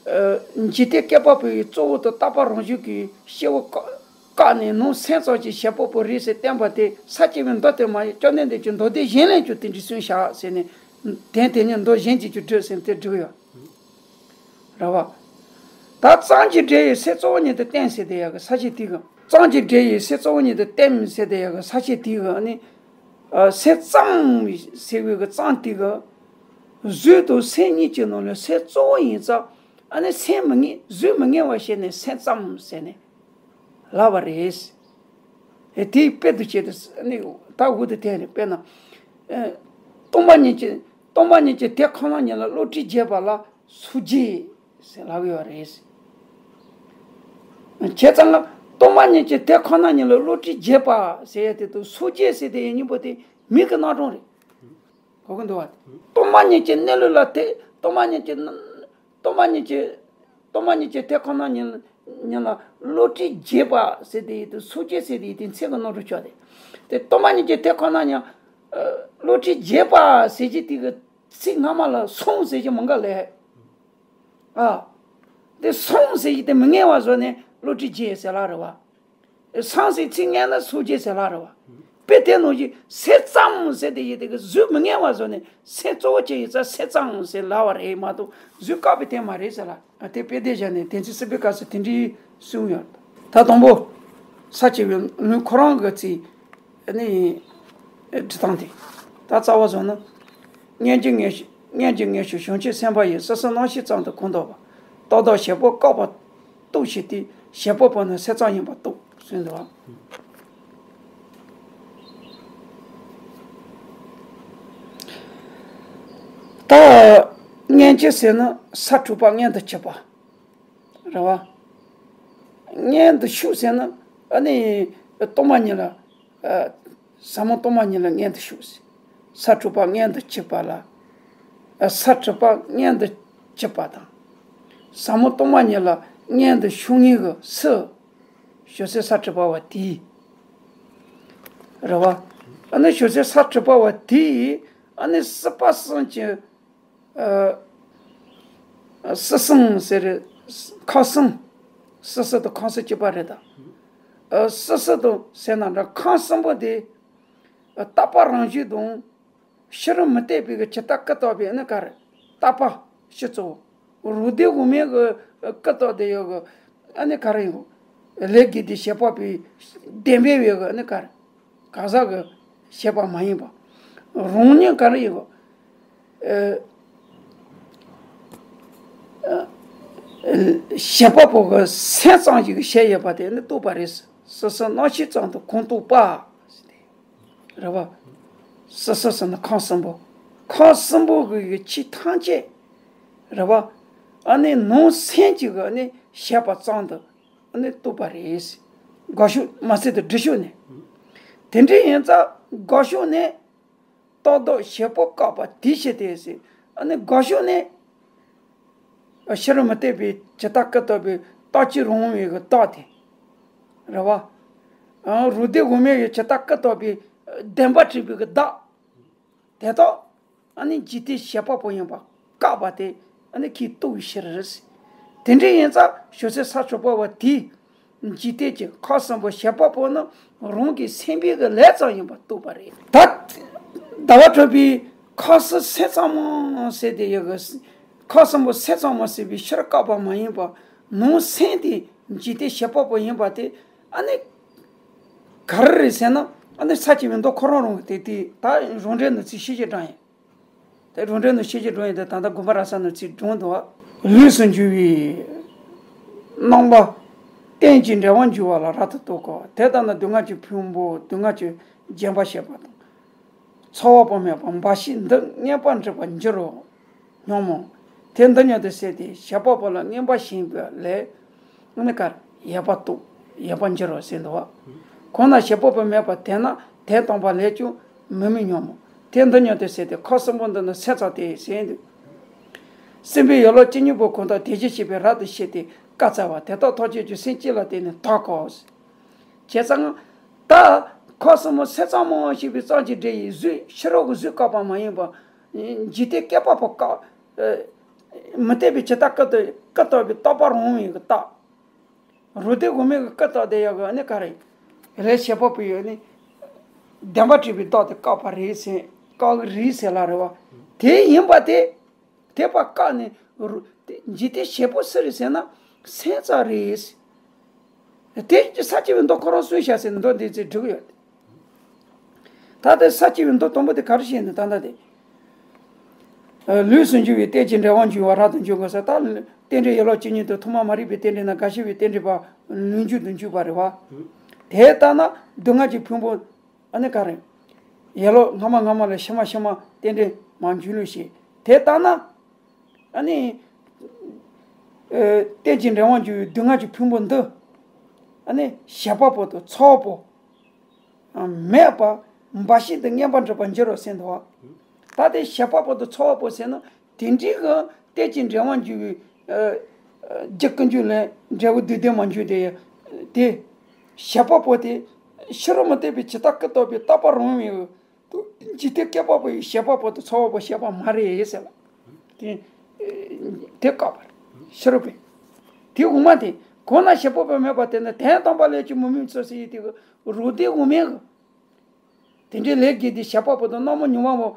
ཨ། འཇིག་རྟེན་བསྐལ་པ་པོའི་གཙོ་བོ་དང་རྟག་པ་རང་བཞིན་གྱི་སྐྱེ་བོ་བཀག་བཀག་ནས་ནང་སེམས་ཙམ་གྱི་བྱེད་པ་པོ་རེད་ཟེར་བསྟན་པ་དེ་ས་བཅད་པའི་མདོ་དེ་མ་ཡིན། བཅོམ་ལྡན་འདས་ཀྱིས་མདོ་སྡེ་གཞན་ལས་ཀྱང་དེ་འདྲ་གསུངས་བཞག་ཟེར་ནས། དོན་དེ་ཉིད་མདོ་གཞན་གྱིས་ཀྱང་གྲུབ་ཟེར་ནས་དེ་བསྒྲིགས་ཡོད། རེད་བ། ད་གཙང་གི་སྒྲས་ཡང་སེལ་གཙོ་བོ་ཉིད་དུ་བསྟན་ཟེར་དེ་ཡག་གི་ས་བཅད་དེ་གི། གཙང་གི་སྒྲས་ཡང་སེལ་གཙོ་བོ་ཉིད་དུ་བསྟན་ཟེར་དེ་ཡག་གི་ས་བཅད་དེ་གི་ནི། ཨ། སེལ་ཙམ་ཟེར་བའི་གི་ཙམ་དེ་གི། གཟུགས་དང་སེམས་གཉིས་ཀྱི་ནང་ནས་སེལ་གཙོ་བོ་ཡིན་ཙང་། ཨ་ནི་སེམས་མི་ངེས་གཟུགས་མི་ངེས་པ་བྱས་ནས་སེལ་ཙམ་ཟེར་ནས། ལབ་པ་རེད། ཨེ། དེའི་དཔེ་དུ་བྱས་ཏེ་ནི་ད་འུ་དུ་དེ་ནི་དཔེར་ན། ཨེ། སྟོང་པ་ཉིད་ཀྱི་སྟོང་པ་ཉིད་ཀྱི་དོན་ཁོ་ན་ཉིད་ལ་བློ་གྲོས་རྒྱས་པ་ལ་སངས་རྒྱས་ཟེར་ལབ་ཡོད་རེད། བྱས་ཙང་ལ་སྟོང་པ་ཉིད་ཀྱི་དོན་ཁོ་ན་ཉིད་ལ་བློ་གྲོས་རྒྱས་པ་ཟེར་ཡ་དེ་དང་སངས་རྒྱས་ཟེར་དེ་ཡི་གཉིས་པོ་དེ་མིང་གི་རྣམ་གྲངས་རེད། གོ་གི་འདུག་བ། སྟོང་པ་ཉིད་ཀྱི་གནས་ལུགས་ལ་དེ་སྟོང་པ་ཉིད་ཀྱི་སྟོང་པ་ཉིད་ཀྱི་སྟོང་པ་ཉིད་ཀྱི་དོན་ཁོ་ན་ཉིད་ཉིད་ལ་བློ་གྲོས་རྒྱས་པ་ཟེར་དེ་ཡི་དེ་སངས་རྒྱས་ཟེར་དེ་ཡི་དེ་མཚན་གྱི་རྣམ་གྲངས་ཆགས་ཏེ། དེ་སྟོང་པ་ཉིད་ཀྱི་དོན་ཁོ་ན་ཉིད་བློ་གྲོས་རྒྱས་པ་ཟེར་གྱི་དེ་གི་ཚིག་སྔ་མ་ལ་སངས་ཟེར་གྱི་མི་འགལ་ལེ། ཨ། དེ་སངས་ཟེར་གྱི་དེ་མི་ངེས་པ་བཟོ་ནས་བློ་གྲོས་རྒྱས་ཟེར་ལ་རེད་བ། སངས་ཟེར་ཚིག་སྔོན་ན་སངས་རྒྱས་ཟེར་ལ་རེད་བ། དཔེ་དེ་ནང་བཞིན་སེལ་ཙམ་ཟེར་དེ་ཡི་དེ་གི་གཟུགས་མི་ངེས་པ་བཟོ་ནས་སེལ་གཙོ་བོ་ཅན་ཡིན་ཙང་སེལ་ཙམ་ཟེར་ལབ་པ་རེད་མ་གཏོགས་གཟུགས་བཀག་པའི་དོན་མ་རེད་ཟེར་ལ། དེ་དཔེ་དེ་བཞག་ནས་དོན་ཚན་གསུམ་པའི་སྐབས་སུ་དེ་འདྲའི་གསུངས་ཡོད། ད་དང་པོ། ས་བཅད་པའི་ལུང་ཁོ་རང་གི་ཚིག་ནི། འབྲི་སྟངས་དེ། ད་རྩ་བ་བཟུང་ན། སྔོན་གྱི་ངེས་ཤེས་སྔོན་གྱི་ངེས་ཤེས་བྱང་ཆུབ་སེམས་དཔའ་ཡིས་སོ་སོའི་རྣམ་ཤེས་ཙམ་དུ་གང་ལྡོག་པ། རྟག་ལྡོག་བྱེད་པ་བཀག་པ་རྟོགས་ཕྱིར་ཏེ་བྱེད་པ་པོ་ནི་སེལ་ཙམ་ཡིན་པར་རྟོགས་གསུངས་འདུག་བ། ད་སྔོན་གྱི་ཟེར་ན་ས་དྲུག་པ་མངོན་དུ་གྱུར་པ། རེད་བ། མངོན་དུ་ཞུགས་ཟེར་ན་ཨ་ནི་སྟོང་པ་ཉིད་ལ། ཨ། ཟབ་མོ་སྟོང་པ་ཉིད་ལ་མངོན་དུ་ཞུགས་ཟེར། ས་དྲུག་པ་མངོན་དུ་གྱུར་པ་ལ། ཨ། ས་དྲུག་པ་མངོན་དུ་གྱུར་པ་དང་། ཟབ་མོ་སྟོང་པ་ཉིད་ལ་མངོན་དུ་ཞུགས་མཁན་གྱི་སུ། བྱང་སེམས་ས་དྲུག་པ་བ་དེས། རེད་བ། ཨ་ནི་བྱང་སེམས་ས་དྲུག་པ་བ་དེས་ཨ་ནི་སྲིད་པ་གསུམ་གྱི། ཨ། སྲིད་གསུམ་ཟེར་རེད། ཁམས་གསུམ། སྲིད་གསུམ་དང་ཁམས་གསུམ་གཅིག་པ་རེད་ད། ཨ། སྲིད་གསུམ་དང་ཟེར་ན་འདྲ་ཁམས་གསུམ་པོ་དེ། ཨ། རྟག་པ་རང་བཞིན་དང་། ཕྱི་རོལ་མུ་སྟེགས་པའི་གི་ཇི་ལྟར་ཀུན་བརྟགས་པའི་ཨ་ནི་ག་རེ། རྟག་པ་སྤྱི་གཙོ་བོ། རང་སྡེ་དབུ་མའི་གི་ཀུན་བརྟགས་དེ་ཡོད་གི། ཨ་ནི་ག་རེ་ཡིན་གོ། ལས་དགེ་སྡིག་བྱེད་པ་པོའི་བདེན་པའི་ཡོད་གི་ཨ་ནི་ག་རེ། གང་ཟག་གི་བྱེད་པ་མ་ཡིན་པ། རང་ཉིད་ག་རེ་ཡིན་གོ། ཨ། ཨ། བྱེད་པ་པོ་གི་སེམས་ཙམ་ཞིག་བྱས་ཡོད་པ་དེ་ནི་རྟོགས་པ་རེད། སོ་སོའི་རྣམ་ཤེས་ཙམ་དུ་གང་རྟོགས་པ། རེད་བ། སོ་སོ་སོ་ནི་ཁམས་གསུམ་པོ། ཁམས་གསུམ་པོ་གི་ཡི་ཆོས་ཐམས་ཅད། རེད་བ། ཨ་ནི་ནང་སེམས་ཀྱི་གི་ནི་བྱེད་པ་ཙམ་དུ་ཨ་ནི་རྟོགས་པ་རེད། དགག་ཕྱོགས་མ་ཟད་དུ་སྒྲུབ་ཕྱོགས་ནས། དེ་འདྲ་ཡིན་ཙང་དགག་ཕྱོགས་ནས། རྟག་ལྡོག་བྱེད་པོ་བཀག་པ་དེའི་ཕྱིར་ཏེ་ཟེར། ཨ་ནི་དགག་ཕྱོགས་ནས། ཕྱི་རོལ་མུ་སྟེགས་པའི་ཇི་ལྟ་ཀུན་བརྟགས་པའི་རྟག་གཅིག་རང་དབང་བའི་གི་བདག་དེ། རེད་བ། རང་སྡེ་དབུ་མའི་གི་ཇི་ལྟ་ཀུན་བརྟགས་པའི་བདེན་པ་དྲུག་པའི་གི་བདག་དེ་དག་ཨ་ནི་འཇིག་རྟེན་བྱེད་པ་པོ་ཡིན་པ་བཀག་པ་དེ་ཨ་ནི་ཁོས་རྟོགས་པའི་ཕྱིར། དེ་འདྲ་ཡིན་ཙང་བྱང་སེམས་ས་ཕྱོགས་པ་བ་དེས། འཇིག་རྟེན་གྱི་ཁམས་གསུམ་པོ་བྱེད་པ་པོ་ནི་རང་གི་སེམས་པའི་གི་ལས་ཙམ་ཡིན་པར་རྟོགས་པ་རེད། ད་ཟླ་བ་གྲགས་པས་ཁམས་གསུམ་སེམས་ཙམ་མོ་ཟེར་ཏེ་ཡོད་གི། ཁམས་གསུམ་པོ་སེམས་ཙམ་མོ་ཟེར་བའི་ཕྱིར་བཀག་པ་མ་ཡིན་པ། ནང་སེམས་དེ་འཇིག་རྟེན་བྱེད་པ་པོ་ཡིན་པ་དེ་ཨ་ནི་ག་རེ་རེད་ཟེར་ན། ཨ་ནི་ས་བཅུ་པའི་མདོ་ཁོ་རང་རང་གི་དེ་དེ་ད་རང་འགྲེལ་ནང་ཚིག་ཤེས་ཀྱི་དྲང་ཡིན། དེ་རང་འགྲེལ་ནང་ཤེས་ཀྱི་དྲང་ཡིན་དེ་ད་ལྟ་དགོངས་པ་རབ་གསལ་ནང་ཚིག་དྲང་འདུག་བ། ལུས་སུ་འགྱུར་བའི་རྣམ་པ། རྟེན་ཅིང་འབྲེལ་བར་འགྱུར་བ་ལ་རབ་ཏུ་རྟོག་གོ། དེ་ལྟ་ན་སྡུག་བསྔལ་གྱི་ཕུང་པོ་སྡུག་བསྔལ་གྱི་བརྒྱན་པ་བྱེད་པ་དང་། ཚོར་བ་པོ་མེད་པར་འབའ་ཞིག་འདི་མངོན་པར་འགྲུབ་པར་འགྱུར་རོ། སྙམ་མོ། དེ་འདི་ཉིད་དུ་ཟད་དེ་བྱེད་པ་པོ་ལ་མངོན་པར་ཞེན་པའི་ལས་ནི་ཀར་ཡོད་པར་རྟོག་ཡོད་པར་འགྱུར་རོ་ཟེར་འདུག་བ། གང་ན་བྱེད་པ་པོ་མེད་པ་དེ་ན་དེ་སྟོང་པ་ལས་ཀྱང་མི་དམིགས་སྙམ་མོ། དེ་འདི་ཉིད་དུ་ཟད་དེ་ཁམས་གསུམ་པོ་འདི་ནི་སེམས་ཙམ་སྟེ་ཟེར་འདུག་སེམས་པའི་ཡུལ་ལ་ཅི་སྙེད་པོ་གང་དག་དེ་བཞིན་གཤེགས་པས་རབ་ཏུ་ཕྱེ་སྟེ་བཀའ་སྩལ་པ། དེ་དག་ཐམས་ཅད་ཀྱང་སེམས་གཅིག་ལ་བརྟེན་ནས་དག་གོ། བྱས་ཙང་། ད་ཁམས་གསུམ་པོ་སེམས་ཙམ་མོ་ཞེས་པའི་ཙམ་གྱི་སྒྲས་ཡི་གཟུགས་ཕྱི་རོལ་གྱི་གཟུགས་བཀག་པ་མ་ཡིན་པ། འཇིག་རྟེན་བསྐལ་པ་པོ་བཀག་མུ་སྟེགས་པའི་ཇི་ལྟ་ཀུན་བརྟགས་ཀུན་བརྟགས་པའི་རྟག་པ་རང་དབང་བའི་གི་རྟགས། རང་སྡེ་དབུ་མའི་གི་ཀུན་བརྟགས་དེ་ཡག་གི་ནི་ག་རེ། ལས་བྱེད་པ་པོ་ཡོད་ནི། བདེན་པ་དྲུག་པའི་བདག་དེ་བཀག་པ་རེད་ཟེར་བཀག་གི་རེད་ཟེར་ལ་རེད་བ། དེ་ཡིན་པ་དེ། དེ་པ་བཀག་ནས་རུ། དེ་འཇིག་རྟེན་བྱེད་པོ་སུ་རེད་ཟེར་ན་སེམས་ཙམ་རེད། དེ་ས་བཅུ་པའི་མདོ་ཁོ་རང་གསུངས་བཞག་ཟེར་ནས་མདོ་འདི་ཚོས་སྒྲུབ་ཀྱི་ཡོད། ད་ལྟ་ས་བཅུ་པའི་མདོ་དང་པོ་དེ་ག་རེ་བཤད་ནས་ད་ལྟ་དེ། ལུས་སུ་འགྱུར་བའི་རྟེན་ཅིང་འབྲེལ་བར་འགྱུར་བ་རབ་ཏུ་འགྱུར་དགོས་ཟེར། ད་རྟེན་འབྲེལ་ཡན་ལག་བཅུ་གཉིས་དང་ཐོག་མ་མ་རིག་པའི་རྟེན་འབྲེལ་ན་རྒ་ཤི་བའི་རྟེན་འབྲེལ་པ་ལུས་འགྱུར་དུ་འཇུག་པ་རེད་བ། དེ་ལྟ་ན་སྡུག་བསྔལ་གྱི་ཕུང་པོ། ཨ་ནི་ག་རེ། ཡན་ལག་སྔ་མ་སྔ་མ་ལས་ཕྱི་མ་ཕྱི་མ་རྟེན་འབྲེལ་མར་འཇུག་ལུགས་ཤིག་དེ་ལྟ་ན། ཨ་ནི། ཨེ། རྟེན་ཅིང་འབྲེལ་བར་འགྱུར་བའི་སྡུག་བསྔལ་གྱི་ཕུང་པོ་འདི། ཨ་ནི་བྱེད་པ་པོ་དང་ཚོར་བ་པོ། ཨ། མེད་པ། འབའ་ཞིག་ཏུ་མངོན་པར་འགྲུབ་པར་འགྱུར་རོ་ཟེར་འདུག་བ། ད་དེ་བྱེད་པ་པོ་དང་ཚོར་བ་པོ་ཟེར་ན་དེ་འདྲའི་གི་རྟེན་ཅིང་འབྲེལ་བར་འགྱུར་བའི། ཨ། ཨ། རྒྱུ་ཀུན་འབྱུང་ལས་འབྲས་བུ་དུས་ལྡན་མ་འབྱུང་དེ། དེ། བྱེད་པ་པོ་དེ། ཕྱི་རོལ་མུ་སྟེགས་པའི་ཇི་ལྟ་ཀུན་བརྟགས་པའི་རྟག་པ་རང་དབང་བའི། འཇིག་རྟེན་བསྐལ་པ་པོ་ཡི་བྱེད་པ་པོ་དང་ཚོར་བ་པོ་བྱེད་པ་མ་རེད་ཟེར་བ། དེ། དེ་བཀག་པ་རེད། ཕྱི་རོལ་པས། དེ་དབུ་མ་དེ། གང་ན་བྱེད་པ་པོ་མེད་པ་དེ་ནི་དོན་དམ་པ་ལས་ཀྱང་མི་དམིགས་སོ་ཟེར་ཡི་དེ་གི་རང་སྡེ་དབུ་མའི་གི། དེ་འདྲའི་ལས་ཀྱི་དེ་བྱེད་པ་པོ་དང་རྣམ་སྨིན་མྱོང་བ་པོ།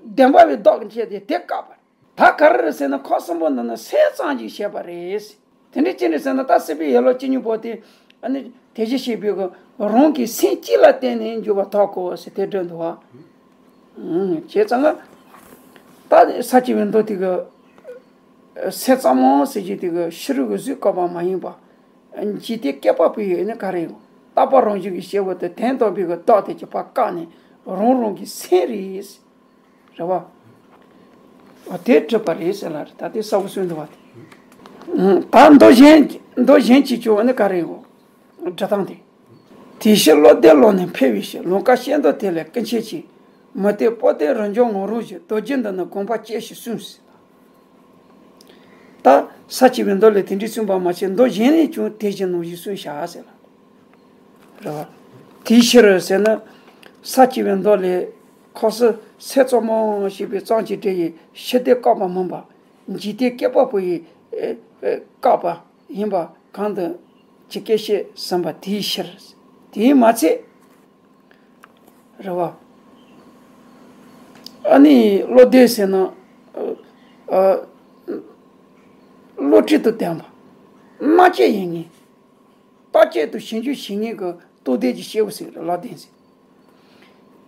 བདེན་པ་བའི་བདག་གི་ཆེད་དེ་དེ་བཀག་པ་རེད། ད་ག་རེ་རེད་ཟེར་ན་ཁམས་གསུམ་པོ་འདི་ནི་སེམས་ཙམ་གྱིས་བྱས་པ་རེད། དེ་འདྲ་ཅི་འདྲ་ཟེར་ན་ད་སྲིད་པའི་ཡན་ལག་བཅུ་གཉིས་པོ་དེ། ཨ་ནི་དེ་བཞིན་གཤེགས་པའི་གི་རང་གི་སེམས་གཅིག་ལ་བརྟེན་ནས་འགྱུར་བ་དག་གོ་ཟེར་དེ་སྒྲུབ་འདུག་བ། ཨང་། བྱས་ཙང་ད་ས་བཅུ་པའི་མདོ་དེ་གི་སེམས་ཙམ་མོ་ཟེར་གྱི་དེ་གི་ཕྱི་རོལ་གྱི་གཟུགས་བཀག་པ་མ་ཡིན་པ། འཇིག་རྟེན་བསྐལ་པ་པོའི་ཡོད་ནི་ག་རེ་ཡོད། རྟག་པ་རང་བཞིན་གྱིས་བྱས་པ་དེ་དོན་དམ་པའི་གི་བདག་དེ་གི་ཕར་བཀག་ནས་རང་རང་གི་སེམས་རེད། རེད་བ། འོ་དེ་གྲུབ་པ་རེད་ཟེར་ལ་རེད། ད་དེ་གསལ་པོ་གསུངས་འདུག་བ་དེ། ད་མདོ་གཞན་མདོ་གཞན་གྱིས་ཀྱང་ནི་ག་རེ་ཡོད། འགྲོ་སྟངས་དེ། དེའི་ཕྱིར་བློ་ལྡན་ལོག་ནས་འཕེལ་བའི་ཕྱིར་ལོང་ཀ་ཤེས་འདོད་དེ་ལས་ཀུན་ཆེ་ཆེ། མུ་སྟེགས་པོ་སྟེ་རང་བྱུང་ངོ་རུ་བཞིན་རྡོ་རྗེ་འདི་ནི་དགོངས་པ་བཅད་ཞེས་གསུངས། ད་ས་བཅུ་པའི་མདོ་ལས་དེ་འདྲའི་གསུངས་པ་མ་ཚད་མདོ་གཞན་ནས་ཀྱང་དེ་བཞིན་ནོ་ཞེས་གསུངས་བཞག་ཟེར་ལ། རེད་བ། དེའི་ཕྱིར་ཟེར་ན། ས་བཅུ་པའི་མདོ་ལས། ཁམས་གསུམ་སེམས་ཙམ་མོ་ཞེས་པའི་ཙམ་གྱི་སྒྲ་ཡིས་ཕྱི་ལྟས་བཀག་པ་མིན་པ། འཇིག་རྟེན་བསྐལ་པ་པོ་ཡི། ཨེ། ཨེ། བཀག་པ་ཡིན་པ་གང་དུ་ཇི་སྐད་བཤད་ཟིན་པ་དེའི་ཕྱིར། དེས་མ་ཚད། རེད་བ། ཨ་ནི་བློ་ལྡན་ཟེར་ན། ཨ། ཨ། བློ་གྲོས་དང་ལྡན་པ། རྣམ་དཔྱོད་ཡིན་ངེས། རྟག་དཔྱད་དང་ཞིབ་འཇུག་བྱེད་མཁན་གྱི་རྟོགས་ལྡན་གྱི་སྐྱེས་བུ་ཟེར་གི་རེད། བློ་ལྡན་ཟེར།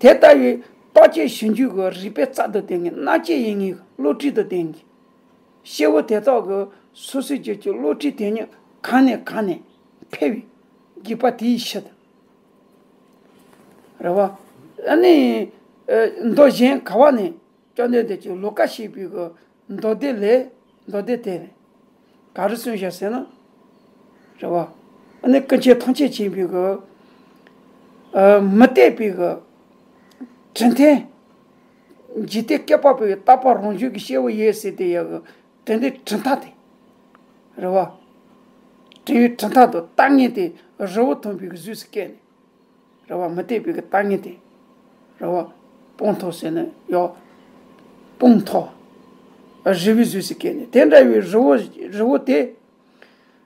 དེ་ལྟ་བུའི་རྟག་དཔྱད་ཞིབ་འཇུག་གི་རིག་པའི་རྩལ་དང་ལྡན་མཁན། རྣམ་དཔྱོད་ཡིན་མཁན་གྱི་བློ་གྲོས་དང་ལྡན་མཁན་གྱི་སྐྱེས་བུ་དེ་དག་གི་ སོ་སོའི་རྒྱུད་ཀྱི་བློ་གྲོས་དེ་ཉིད་གང་ནས་གང་ནས་འཕེལ་བའི་འཇིགས་པ་དེའི་ཕྱིར་དང་། རེད་བ། ཨ་ནི། ཨ། མདོ་གཞན་ག་བ་ནས་བཅོམ་ལྡན་འདས་ཀྱིས་ལུ་ཀ་བཤད་པའི་གི་མདོ་སྡེ་ལས། མདོ་སྡེ་དེ་ནས་ག་རེ་གསུངས་བཞག་ཟེར་ན། རེད་བ། ཨ་ནི་ཀུན་མཁྱེན་ཐམས་ཅད་མཁྱེན་པའི་གི། ཨ། མུ་སྟེགས་པའི་གི་གྲུབ་མཐའི། འཇིག་རྟེན་བསྐལ་པ་པོའི་རྟག་པ་རང་བྱུང་གི་སྐྱེ་བོ་ཡོད་ཟེར་དེ་ཡ་གི། དེ་འདྲའི་གྲུབ་མཐའ་དེ། རེད་བ། དེའི་གྲུབ་མཐའ་དང་ལྟ་ངན་དེ་རི་བོ་མཐོན་པོའི་གི་གཟུགས་སུ་བཀལ་ནས། རེད་བ། མུ་སྟེགས་པའི་གི་ལྟ་ངན་དེ། རེད་བ། སྤང་ཐང་ཟེར་ན་ཡང་། སྤང་ཐང་། རི་བོའི་གཟུགས་སུ་བཀལ་ནས་དེ་འདྲ་བའི་རི་བོ། རི་བོ་དེ།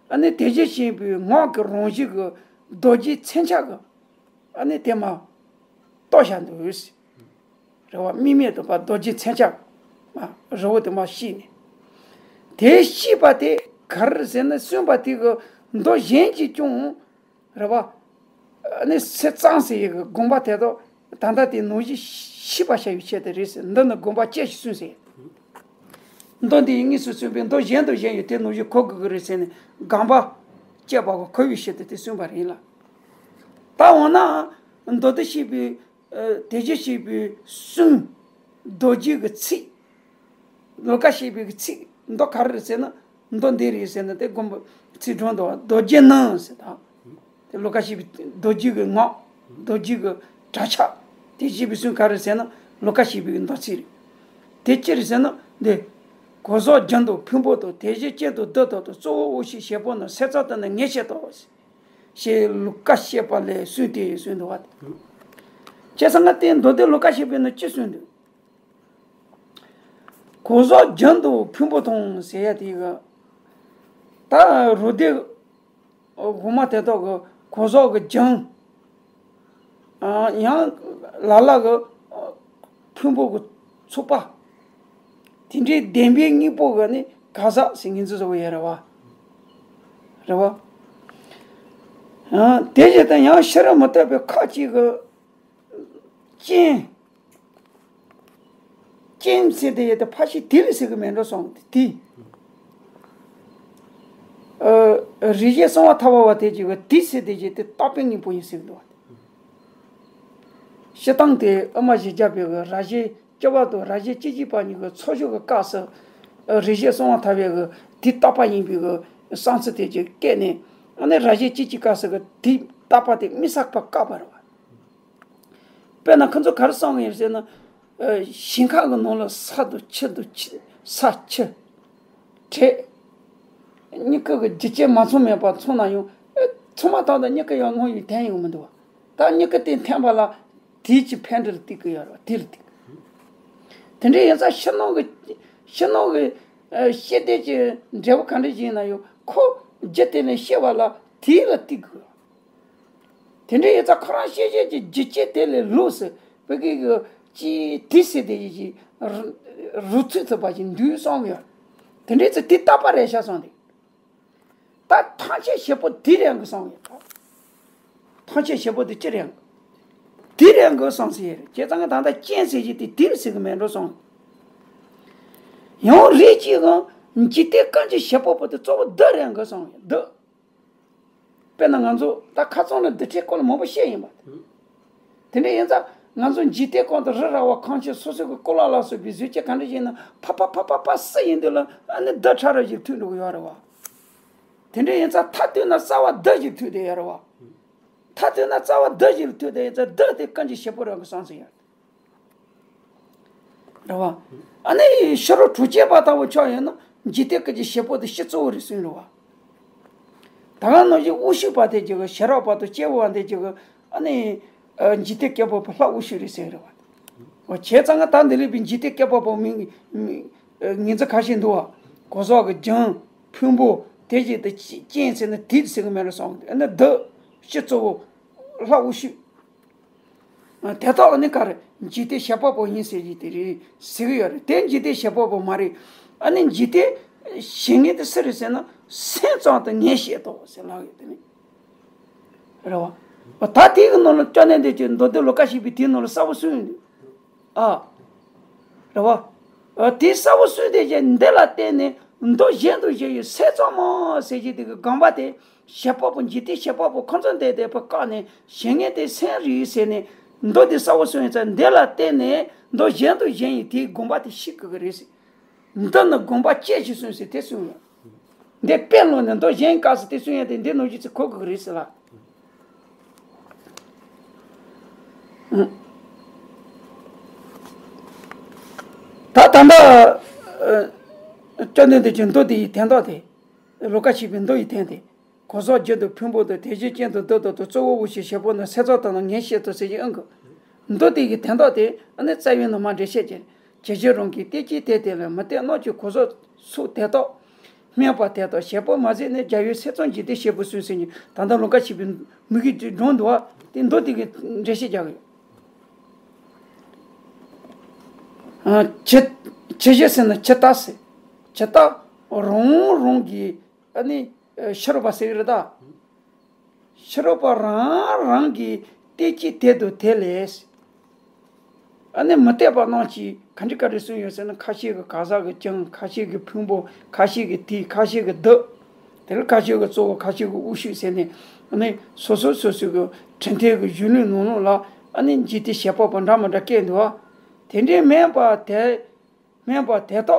ཨ་ནི་དེ་བཞིན་གཤེགས་པའི་ངག་གི་རང་བཞིན་གྱི་རྡོ་རྗེ་མཚོན་ཆ་གིས། ཨ་ནི་དེ་མར་གཏོར་བཞག་འདུག། རེད་བ། དམིགས་མེད་དུ་བ་རྡོ་རྗེ་མཚོན་ཆ། མ། རི་བོ་དེ་མར་བཤིག་ནས། དེ་བཤིག་པ་དེ་ག་རེ་ཟེར་ན། གསུངས་པ་དེ་གི་མདོ་གཞན་གྱིས་ཀྱང་། རེད་བ། ཨ་ནི་ཚེ་གཙང་སེལ་ཡི་གི་དགོངས་པ་དེ་དག་ད་ལྟ་དེ་ནང་བཞིན་ཤེས་པར་བྱ་བའི་ཆེད་དུ་རེད་ཟེར། འདི་ནི་དགོངས་པ་ཅི་ཞིག་གསུངས་ཟེར། མདོ་འདི་ཡི་དངོས་སུ་གསུངས་པའི་མདོ་གཞན་དུ་གཞན་ཡོད་དེ་ནང་བཞིན་གོ་དགོས་ཀྱི་རེད་ཟེར་ནས་དགོངས་པ་བཅས་པ་གི་གོ་བའི་ཆེད་དུ་དེ་གསུངས་པ་རེད་ལ། ད་འོ་ན་མདོ་སྡེ་བཤད་པའི། ཨ། དེ་བཞིན་གཤེགས་པའི་གསུང་། རྡོ་རྗེ་གི་ཚིག། ལུ་ཀ་བཤད་པའི་གི་ཚིག་མདོ་ག་རེ་རེད་ཟེར་ན། མདོ་འདི་རེད་ཟེར་ན་དེ་དགོངས་པ་ཚིག་སྒྲོ་འདོགས། རྡོ་རྗེ་རྣམས་ཟེར་ད། དེ་ལུ་ཀ་བཤད་པའི་རྡོ་རྗེ་གི་ངག་རྡོ་རྗེ་གི་གྲགས་ཆོད། དེ་བཤད་པའི་གསུང་ག་རེ་ཟེར་ན་ལུ་ཀ་བཤད་པའི་གི་མདོ་ཚིག་རེད། དེ་ཅི་རེད་ཟེར་ན་འདི། གོས་བཟང་རྒྱན་དང་ཕུང་པོ་དང་། དེ་བཞིན་སྤྱན་དང་རྡུལ་དག་དང་། གཙོ་བོ་དབང་ཕྱུག་ཞིག་པོ་རྣམས། སེམས་ཙམ་དུ་ནི་ངེས་ཤེས་དང་། ཞེས་ལུ་ཀ་བཤད་པ་ལས་གསུངས་ཏེ་གསུངས་འདུག་བ། བྱས་ཙང་ང་དེ་མདོ་སྡེ་ལུ་ཀ་བཤད་པའི་ནང་ཅི་གསུངས་འདུག། གོས་བཟང་རྒྱན་དང་ཕུང་པོ་དང་ཟེར་ཡ་དེ་གི། ད་རུ་སྡེ་འོ་གོང་མ་དེ་དག་གི་གོས་བཟང་གི་རྒྱན། ཨ། ཡང་ལ་ལ་གི། ཨ། ཕུང་པོ་གི་ཚོགས་པ། དེ་འདྲའི་བདེན་པའི་དངོས་པོ་གི་ནི་ག་ཟག་ཟེར་ངེས་འཛིན་བཟོ་བ་ཡོད་རེད་བ། རེད་བ། ཨ། དེ་བཞིན་དུ་ཡང་ཕྱི་རོལ་མུ་སྟེགས་པའི་ཁ་ཅིག་གི། སྤྱན། སྤྱན་ཟེར་དེ་ཡོད་དེ་ཕལ་ཆེར་དེ་ལ་ཟེར་གི་མེད་འགྲོ་སོང་དེ། ཨ། རིགས་ཞེས་གསང་བ་ཐ་བ་བ་དེ་ཅིག་གི་དེ་ཟེར་དེ་ཅིག་དེ་རྟག་པའི་དངོས་པོ་ཡིན་ཟེར་གི་འདུག་བ། སྤྱིར་བཏང་དེ་ཨ་མ་བཞི་བརྒྱ་པའི་གི་ར་བཞི་བཅུ་པ་དང་ར་བཞི་བཅུ་གཅིག་པ་གཉིས་ཀྱི་ཚོགས་ཞུགས་ཀྱི་སྐབས་སུ། ཨ། རིགས་ཞེས་གསང་བ་ཐ་བའི་གི་དེ་རྟག་པ་ཡིན་པའི་གི་བསམ་ཚུལ་དེ་ཅིག་བསྐྱེད་ནས། ཨ་ནི་ར་བཞི་བཅུ་གཅིག་སྐབས་སུ་གི་དེ་རྟག་པ་དེ་དམིགས་བསལ་པ་བཀག་པ་རེད་བ། དཔེར་ན་ཁོ་ཚོ་ག་རེ་གསུང་གི་ཡོད་ཟེར་ན། ཨ། ཞིང་ཁ་གི་ནང་ལ་ས་དང་ཆུ་དང་ཆུ། ས་ཆུ། དྲེད། མྱུ་གུ་གི་རྒྱུ་རྐྱེན་མ་ཚང་མེད་པ་མཚོན་ན་ཡང་། ཨ། ཚང་མ་དག་ད་མྱུ་གུ་ཡང་སྔོན་ཡོད་ཐོན་ཡོང་མི་འདུག་བ། ད་མྱུ་གུ་དེ་འཐོན་པ་ལ་དེའི་ཕན་འབྲས་ལ་བརྟེན་གི་ཡོད་རེད་བ། དེ་ལ་བརྟེན་གི། དེ་འདྲ་ཡིན་ཙང་ཕྱི་ནང་གི། ཕྱི་ནང་གི། ཨ། ཤེས་ལྡན་གྱི་འབྲས་བུ་ག་འདྲ་ཞིག་ཡིན་ན་ཡང་ཁོ་རྒྱུ་དེ་ལས་སྐྱེ་བ་ལ་དེ་ལ་བརྟེན་གི་ཡོད། དེ་འདྲ་ཡིན་ཙང་ཁོ་རང་ཤེས་བྱའི་རྒྱུ་རྐྱེན་དེ་ལས་ལོགས་སུ་བོད་སྐད་ཀྱི་ཅི་དེ་ཟེར་དེ་ཡི་ཅི་རུ་ཚུགས་ཐུབ་པ་ཞིག་འདུག་བསམ་གི་ཡོད། དེ་འདྲ་ཡིན་ཙང་དེ་རྟག་པ་རེད་ཤག་བསམ་དེ། ད་ཐམས་ཅད་བྱེད་པོ་དེ་རེད་གི་བསམ་གི་ཡོད། ཐམས་ཅད་བྱེད་པོ་དེ་ཅི་རེད་གི། དེ་རེད་གི་བསམ་ཟེར་ཡོད་རེད། བྱས་ཙང་ང་ད་ལྟ་རྐྱེན་ཟེར་གྱི་དེ་དེ་རེད་ཟེར་གི་མེད་འགྲོ་བསམ། ཡང་རིགས་གཅིག་གིས་འཇིག་རྟེན་ཀུན་གྱི་བྱེད་པོ་པོ་དེ་གཙོ་བོ་བདུད་རེད་གི་བསམ་གི་ཡོད། བདུད། དཔེར་ན་ང་ཚོ་ད་ཁ་སང་ལ་བདུད་བྲལ་སྐོར་ལ་མང་པོ་བཤད་ཡིན་པ། དེ་འདྲ་ཡིན་ཙང་ང་ཚོ་འཇིག་རྟེན་གང་དུ་རི་ར་བ་ཁང་ཆེན་སོ་སོ་གི་སྐོར་ལ་ལ་སོགས་པའི་བཟོས་བཅོས་ག་འདྲ་ཞིག་ཡིན་ན་ཕ་ཕ་ཕ་ཕ་ཕ་སུ་ཡིན་དུས་ལ་ཨ་ནི་བདུད་ཕྲ་རབ་ཞིག་ཐུག་འགྲོ་གི་ཡོད་རེད་བ། དེ་འདྲ་ཡིན་ཙང་མཐའ་བཏོན་ན་རྩ་བ་བདུད་ཞིག་ཐུག་བསྡད་ཡོད་རེད་བ། མཐའ་བཏོན་ན་རྩ་བ་བདུད་ཞིག་ཐུག་བསྡད་ཡིན་ཙང་བདུད་དེ་ཀུན་གྱི་བྱེད་པོ་རང་གི་བསམ་ཚུལ་ཡོད། རེད་བ། ཨ་ནི་ཕྱི་རོལ་དྲུག་སྐྱེས་པ་ལྟ་བུ་ཆགས་ཡོད་ན་འཇིག་རྟེན་ཀུན་གྱི་བྱེད་པོ་དེ་སྤྱི་གཙོ་བོ་རེད་གསུངས་རེད་བ། ད་ག་ནང་བཞིན་དབང་ཕྱུག་པ་དེ་ཅིག་གི་ཤེས་རབ་པ་དང་སྐྱེས་བུ་བ་དེ་ཅིག་གི་ཨ་ནི་འཇིག་རྟེན་བསྐལ་པ་པོ་ལྷ་དབང་ཕྱུག་རེད་ཟེར་རེད་བ། འོ་བྱས་ཙང་ང་ད་འདི་ལས་པའི་འཇིག་རྟེན་བསྐལ་པ་པོ་མིང་ངོས་འཛིན་ཁ་ཤས་འདུག་བ། གོས་བཟང་གི་རྒྱན་ཕུང་པོ་དེ་བཞིན་དུ་རྐྱེན་ཟེར་ན་དེ་ཟེར་གི་མེད་རེད་བསམ་གི། ཨ་ནི་བདུད་སྤྱི་གཙོ་བོ་ལྷ་དབང་ཕྱུག་དེ་དག་ནི་ག་རེ་འཇིག་རྟེན་བྱེད་པ་པོ་ཡིན་ཟེར་གྱི་དེ་རེད་ཟེར་གྱི་ཡོད་རེད། དེ་འཇིག་རྟེན་བྱེད་པ་པོ་མ་རེད། ཨ་ནི་འཇིག་རྟེན་བྱེད་མཁན་དེ་སུ་རེད་ཟེར་ན་སེམས་ཙམ་དུ་ངེས་ཤེས་དང་ཟེར་ལབ་ཡོད་དེ་ནི་རེད་བ། ད་དེ་གི་ནང་ལ་བཅོམ་ལྡན་འདས་ཀྱིས་མདོ་སྡེ་ལུ་ཀ་བཤད་པའི་དེའི་ནང་ལ་གསལ་པོ་གསུངས་ཡོད་འདུག། ཨ། རེད་བ། ཨ། དེ་གསལ་པོ་གསུངས་དེ་ཀྱང་འདི་ལ་བརྟེན་ནས་ མདོ་གཞན་དུ་བཞེད་པའི་སེམས་ཙམ་མོ་ཟེར་གྱི་དེ་གི་དགོངས་པ་དེ་བྱེད་པ་པོ་འཇིག་རྟེན་བྱེད་པ་པོ་ཁོ་ཚོ་འདི་དེ་པོ་བཀག་ནས་གཞན་ངེས་དེ་སེམས་རིག་ཟེར་ནས་མདོ་དེ་གསལ་བོ་གསུངས་ཡོད་ཙང་འདི་ལ་བརྟེན་ནས་མདོ་གཞན་དུ་བཞེད་པའི་དེའི་དགོངས་པ་དེ་ཤེས་དགོས་ཀྱི་རེད་ཟེར། འདི་ནི་དགོངས་པ་བཅད་ཅིག་གསུངས་ཟེར་དེ་གསུངས་ཡོད། འདི་དཔེ་ལོ་ནས་མདོ་གཞན་བཀག་ཟེར་དེ་གསུངས་ཡོད་དེ་འདི་ནོར་གྱི་ཚིག་གོ་དགོས་ཀྱི་རེད་ཟེར་ལ། ད་ད་ལྟ་བཅོམ་ལྡན་འདས་ཀྱི་མདོ་དེ་ཡི་དོན་དག་དེ། ལོ་ཀ་ཞེས་པའི་མདོ་ཡི་དོན་དེ། གོས་ཟག་རྒྱུན་དུ་ཕུང་པོ་དང་དེ་བཞིན་གཅིག་ཏུ་འདོད་དོ་དང་གཙོ་བོ་འོ་ཞེས་བྱེད་པོ་ནི་སེམས་ཙམ་དང་ནི་ངེས་བྱེད་དོ་ཟེར་གྱི་ཨང་གི། མདོ་དེ་ཡི་དོན་དག་དེ་ཨ་ནི་རྩ་བའི་ནི་མ་འགྲེལ་བཤད་ཀྱི། ཇི་ལྟར་རང་གི་རྟེན་ཅིང་དེ་དེ་ལ་མུ་སྟེགས་རྣམས་ཀྱི་གོས་ཟག་ཚོགས་དེ་དག་སྨད་པ་དེ་དག་བྱེད་པོ་མ་གཟིགས་ནས་རྒྱལ་བའི་སེམས་ཙམ་འཇིག་རྟེན་བྱེད་པོ་གསུངས་ཟེར་གྱི་ད་ལྟ་ལོ་ཀ་ཞེས་པའི་མུ་གེ་སྒྲོན་འདུག་བ་དེ་མདོ་དེ་གི་འགྲེལ་བཤད་རྒྱག་གི་ཡོད། ཇི་ཇི་ཞེས་ཟེར་ན་ཇི་ལྟར་ཟེར། ཇི་ལྟར་རང་རང་གི་ཨ་ནི་ཕྱི་རོལ་པ་ཟེར་གྱི་རེད་ད། ཕྱི་རོལ་པ་རང་རང་གི་རྟེན་ཅིང་དེ་དང་དེ་ལས། ཨ་ནི་མུ་སྟེགས་པ་རྣམས་ཀྱིས་ག་འདྲ་ག་འདྲ་གསུངས་ཡོད་ཟེར་ན་ཁ་ཤས་ཀྱིས་གོས་ཟག་གི་རྒྱུན། ཁ་ཤས་ཀྱིས་ཕུང་པོ། ཁ་ཤས་ཀྱིས་དུས། ཁ་ཤས་ཀྱིས་དུས། དེ་ལ་ཁ་ཤས་ཀྱིས་གཙོ་བོ། ཁ་ཤས་ཀྱིས་དབུགས་ཤུགས་ཟེར་ནས་ཨ་ནི་སོ་སོ་སོ་སོའི་གི་དྲན་རྟེན་གྱི་གཞུང་ལུགས་ནང་ལོགས་ལ་ཨ་ནི་འཇིག་རྟེན་བྱེད་པ་པོ་འདྲ་མི་འདྲ་བཀོད་འདུག་བ། དེ་འདྲའི་སྨད་པ་དེ། སྨད་པ་དེ་དག་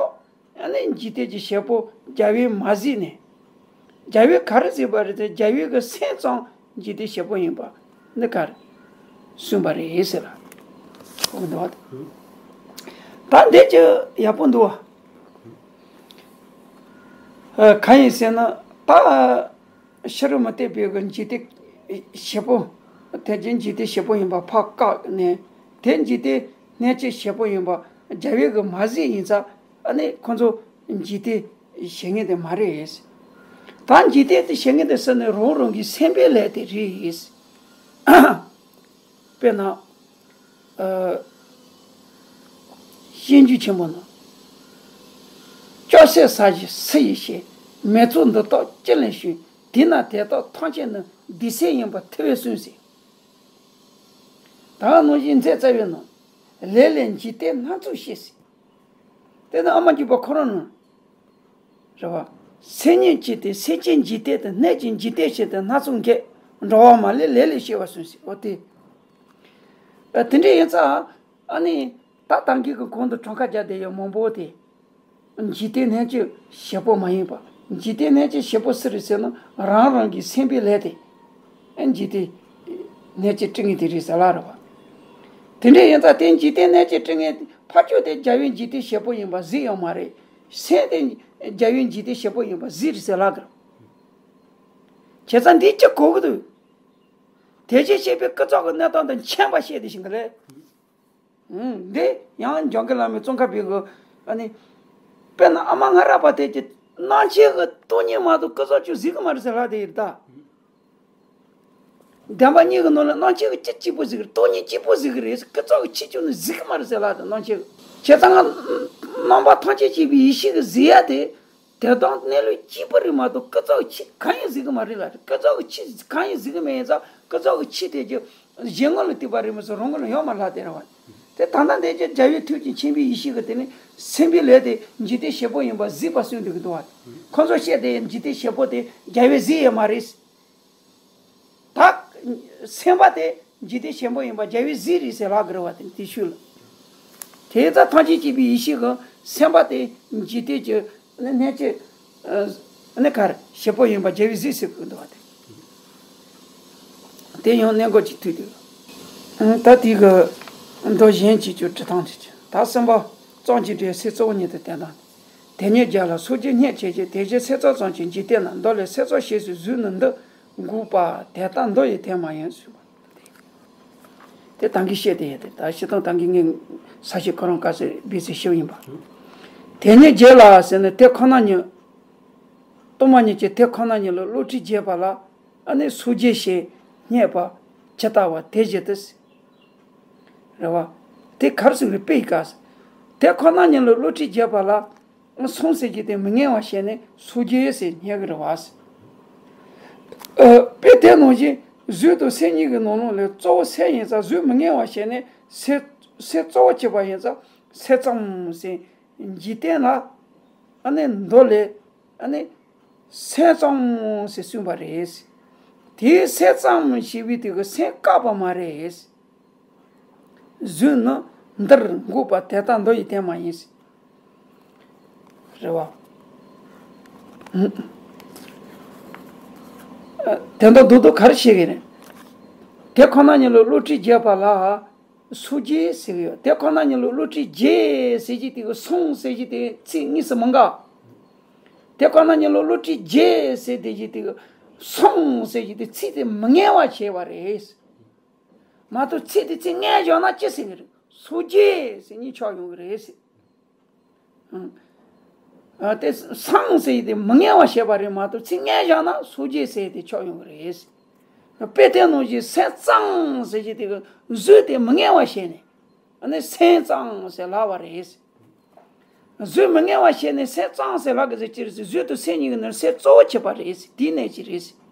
ཨ་ནི་འཇིག་རྟེན་གྱི་བྱེད་པོ་རྒྱལ་བས་མ་གཟིགས་ནས། རྒྱལ་བས་ག་རེ་གཟིགས་པ་རེད་དེ་རྒྱལ་བའི་གི་སེམས་ཙམ་འཇིག་རྟེན་བྱེད་པོ་ཡིན་པ་འདི་ག་རེ་གསུངས་པ་རེད་ཟེར་ལ། གོ་གི་འདུག་བ། ད་འདི་ཅི་ཡག་པོ་འདུག་བ། ཨ། གང་ཡིན་ཟེར་ན་ད། ཕྱི་རོལ་མུ་སྟེགས་པའི་གི་འཇིག་རྟེན་བྱེད་པོ། དེ་རྗེས་འཇིག་རྟེན་བྱེད་པོ་ཡིན་པ་ཕར་བཀག་ནས། དེ་འཇིག་རྟེན་གནས་བྱེད་བྱེད་པོ་ཡིན་པ་རྒྱལ་བས་གི་མ་གཟིགས་ཡིན་ཙང་ཨ་ནི་ཁོ་ཚོ་འཇིག་རྟེན་བྱེད་མཁན་དེ་མ་རེད། ད་འཇིག་རྟེན་དེ་བྱེད་མཁན་དེ་ཟེར་ནས་རང་རང་གི་སེམས་པའི་ལས་དེ་རེད། དཔེར་ན། ཨ། གཤིན་རྗེ་ཆེན་པོ་ན། ཅོག་ཙེ་ཟ་ཞིང་སུ་ཡིས་ཤེས། མི་ཚོགས་འདི་དག་ཅི་ལས་བྱུང་། དེས་ན་དེ་དག་ཐམས་ཅད་ནི། སྡིག་སེམས་ཡིན་པར་ཐུབ་པས་གསུངས་ཟེར། ད་ག་ནང་བཞིན་མཛད་རྩ་བའི་ནང་། ལས་ལས་འཇིག་རྟེན་སྣ་ཚོགས་ཤེས་ཟེར། དེ་ནི་ཨ་མ་འཇིགས་པ་ཁོ་རང་ནང་། རེད་བ། སེམས་ཉིད་ཀྱིས་ཏེ་སེམས་ཅན་འཇིག་རྟེན་དུ། གནས་ཀྱི་འཇིག་རྟེན་ཆེན་དུ་སྣ་ཚོགས་འགེབས། འགྲོ་བ་མ་ལུས་ལས་ལས་སྐྱེ་བར་གསུངས་ཟེར། འོ་དེ། ཨ། དེ་འདྲ་ཡིན་ཙང་ཨ་ནི་ད་ད་གིན་གྱི་གོང་དུ་གྲངས་ཀ་བརྒྱབ་བསྡད་ཡོད་མང་པོ་དེ། འཇིག་རྟེན་གནས་ཀྱི་བྱེད་པོ་མ་ཡིན་པ། འཇིག་རྟེན་གནས་ཀྱི་བྱེད་པོ་སུ་རེད་ཟེར་ན་རང་རང་གི་སེམས་པའི་ལས་དེ། ཨ། འཇིག་རྟེན་གནས་ཀྱི་སྤྲིན་ངད་དེ་རེད་ཟེར་ལ་རེད་བ། དེ་འདྲ་ཡིན་ཙང་དེ་འཇིག་རྟེན་གནས་ཀྱི་སྤྲིན་ངད་ཕར་ཕྱོགས་དེ་རྒྱལ་བའི་འཇིག་རྟེན་བྱེད་པོ་ཡིན་པ་གཟིགས་ཡོད་མ་རེད། སེམས་དེ་རྒྱལ་བའི་འཇིག་རྟེན་བྱེད་པོ་ཡིན་པ་གཟིགས་རེད་ཟེར་ལ་གི་རེད། བྱས་ཙང་འདི་ཅི་གོ་གི་འདུག་དེ་བཞིན་གཤེགས་པའི་སྐུ་ཚོགས་ཀྱི་གནས་སྟངས་དང་མཁྱེན་པ་བཤད་དེ་བཞིན་གི་ལས། འདི་ཡང་འཇང་གི་བླ་མའི་ཙོང་ཁ་པའི་གི་ཨ་ནི། དཔེར་ན་ཨ་མ་ང་ར་པ་དེ་ཀྱི་སྣང་མཆེད་ཀྱི་སྟོང་ཉིད་མ་གཏོགས་སྐུ་ཚོགས་ཅིག་གཟིགས་གི་མ་རེད་ཟེར་ལ་དེ་ཡིན་ད། བདེན་པ་གཉིས་ཀྱི་ནང་ལ་སྣང་མཆེད་ཀྱི་ཆ་གཅིག་པོ་གཟིགས་རེད། སྟོང་ཉིད་གཅིག་པོ་གཟིགས་རེད། སྐུ་ཚོགས་ཀྱི་ཆ་གཅིག་ནི་གཟིགས་གི་མ་རེད་ཟེར་ལ་དེ་སྣང་མཆེད་ཀྱི། བྱས་ཙང་ང་རྣམ་པ་ཐམས་ཅད་མཁྱེན་པའི་ཡེ་ཤེས་ཀྱིས་གཟིགས་ཡ་དེ། དེ་དང་གནས་ལུགས་གཅིག་པ་རེད་མ་གཏོགས་སྐུ་ཚོགས་ཀྱི་ཆ་གང་ཡང་གཟིགས་གི་མ་རེད་ལ། སྐུ་ཚོགས་ཀྱི་ཆ་གང་ཡང་གཟིགས་གི་མེད་ཡིན་ཙང་སྐུ་ཚོགས་ཀྱི་ཆ་དེ་ཀྱི་གཞན་ངོ་ལ་གཏུགས་པ་རེད་མ་གཏོགས་རང་ངོ་ལ་ཡོད་མ་རེད་ལ་དེ་རེད་བ། དེ་ད་ལྟ་འདི་ཀྱི་རྒྱལ་བའི་ཐུགས་ཀྱི་མཁྱེན་པའི་ཡེ་ཤེས་ཀྱིས་དེ་ནི་སེམས་པའི་ལས་དེ་འཇིག་རྟེན་བྱེད་པོ་ཡིན་པ་གཟིགས་པ་གསུངས་འདུག་གི་འདུག་བ། ཁོ་ཚོ་བཤད་དེ་འཇིག་རྟེན་བྱེད་པོ་དེ་རྒྱལ་བས་གཟིགས་ཡོད་མ་རེད། ད་སེམས་པ་དེ་འཇིག་རྟེན་བྱེད་པོ་ཡིན་པ་རྒྱལ་བས་གཟིགས་རེད་ཟེར་ལ་གི་རེད་བ། དེ་དེ་ཤུལ་ལ། དེ་ཙང་ཐམས་ཅད་མཁྱེན་པའི་ཡེ་ཤེས་ཀྱིས་སེམས་པ་དེ་འཇིག་རྟེན་གྱི་གནས་ཀྱི་གནས་གར་བྱེད་པོ་ཡིན་པ་རྒྱལ་བས་གཟིགས་ཟེར་གི་འདུག་བ། དེ་དེ་ཡང་གནས་འགོ་གཅིག་ཐུག་འདུག་ད་དེ་གི་མདོ་གཞན་གཅིག་གི་འབྲི་སྟངས་དེ་བྱས། ད་གསུམ་པ་ཙམ་གྱི་སྒྲས་སེམས་གཙོ་བོ་ཉིད་དུ་བསྟན་སྟངས། དེ་ཉིད་རྒྱལ་ལ་སངས་རྒྱས་བརྙས་བྱེད་ཅིང་། དེ་བཞིན་སེམས་ཙམ་ཙམ་གྱི་འཇིག་རྟེན་ན། མདོ་ལས་སེམས་ཙམ་ཞེས་སུ་གཟུགས་ནི་འདི། འགོག་པ་དེ་ལྟར་མདོ་ཡི་དོན་མ་ཡིན་གསུངས་པ། དེ་ད་གིན་བཤད་དེ་ཡོད་དེ། ད་སྤྱིར་བཏང་ད་གིན་ངས་ས་བཤད་ཁོ་རང་བཀའ་སྩལ་སྦས་ཚིག་ཞུ་ཡིན་པ། དེ་ཉིད་རྒྱལ་ལ་ཟེར་ནས་དེ་ཁོ་ན་ཉིད། གཏོར་མ་ཉིད་ཀྱི་དེ་ཁོ་ན་ཉིད་ལ་བསླུ་བྲིད་བྱས་པ་ལ་ཨ་ནི་སངས་རྒྱས་ཞེས་བསྙད་པ་ཇི་ལྟ་བ་དེ་བཞིན་དུ། རེད་བ། དེ་ག་རེ་ཟེར་གི་རེད། དཔེ་ཡི་སྐབས་སུ། དེ་ཁོ་ན་ཉིད་ལ་བསླུ་བྲིད་བྱས་པ་ལ། སངས་ཟེར་གྱི་དེ་མི་ངན་པ་བྱས་ནས་སངས་རྒྱས་ཟེར་བསྙད་གི་རེད་བ། ཨ། དཔེ་དེ་ནང་བཞིན་གཟུགས་དང་སེམས་གཉིས་ཀྱི་ནང་ལོགས་ལས་གཙོ་བོ་སེམས་ཡིན་ཙང་གཟུགས་མི་ངན་པ་བྱས་ནས་སེམས་སེམས་གཙོ་བོ་བྱས་པ་ཡིན་ཙང་སེམས་ཙམ་ཟེར། འཇིག་རྟེན་ལ་ཨ་ནི་མདོ་ལས་ ཨ་ནི་སེམས་ཙམ་ཟེར་གསུངས་པ་རེད། དེའི་སེམས་ཙམ་ཞེས་པའི་དེ་གི་སེམས་བཀག་པ་མ་རེད། གཟུགས་ནི་འདིར་འགོག་པ་དེ་ལྟར་མདོ་ཡི་དོན་མ་ཡིན། རེད་བ། དེ་འདྲ་འདུག་འདུག་ག་རེ་བཤད་ཀྱི་རེད། དེ་ཁོ་ན་ཉིད་ལ་བསླུ་བྲིད་བྱས་པ་ལ་སོ་སྐྱེ་ཟེར་གྱི་ཡོད། དེ་ཁོ་ན་ཉིད་ལ་བསླུ་བྲིད་བྱས་ཟེར་གྱི་དེ་གི་སོང་ཟེར་གྱི་དེ་ཚིག་གཉིས་སུ་མི་འགལ། དེ་ཁོ་ན་ཉིད་ལ་བསླུ་བྲིད་བྱས་ཟེར་དེ་གྱི་དེ་གི་སོང་ཟེར་གྱི་དེ་ཚིག་དེ་མི་ངེས་པ་བྱས་པ་རེད། མ་གཏོགས་ཚིག་དེ་ཚིག་ངེས་བཞག་ན་ཅི་ཟེར་གྱི་རེད། སོ་སྐྱེ་ཟེར་གཉིས་ཆགས་ཡོང་གི་རེད་ཟེར། ཨ། དེ་སང་ཟེར་དེ་མི་ངེས་པ་བཤད་པ་རེད་མ་གཏོགས་ཚིག་ངེས་བཞག་ན་སོ་སྐྱེ་ཟེར་དེ་ཆགས་ཡོང་གི་རེད་ཟེར། དཔེ་དེ་ནང་བཞིན་སེམས་ཙམ་ཟེར་གྱི་དེ་གི་གཟུགས་དེ་མི་ངེས་པ་བཤད་ནས། ཨ་ནི་སེམས་ཙམ་ཟེར་ལབ་པ་རེད་ཟེར། གཟུགས་མི་ངེས་པ་བཤད་ནས་སེམས་ཙམ་ཟེར་ལབ་གི་ཟེར་ཅི་རེད་ཟེར། གཟུགས་དང་སེམས་གཉིས་ཀྱི་ནང་སེམས་གཙོ་བོ་བྱེད་པ་རེད་ཟེར། དེའི་གནད་ཀྱིས་རེད་ཟེར།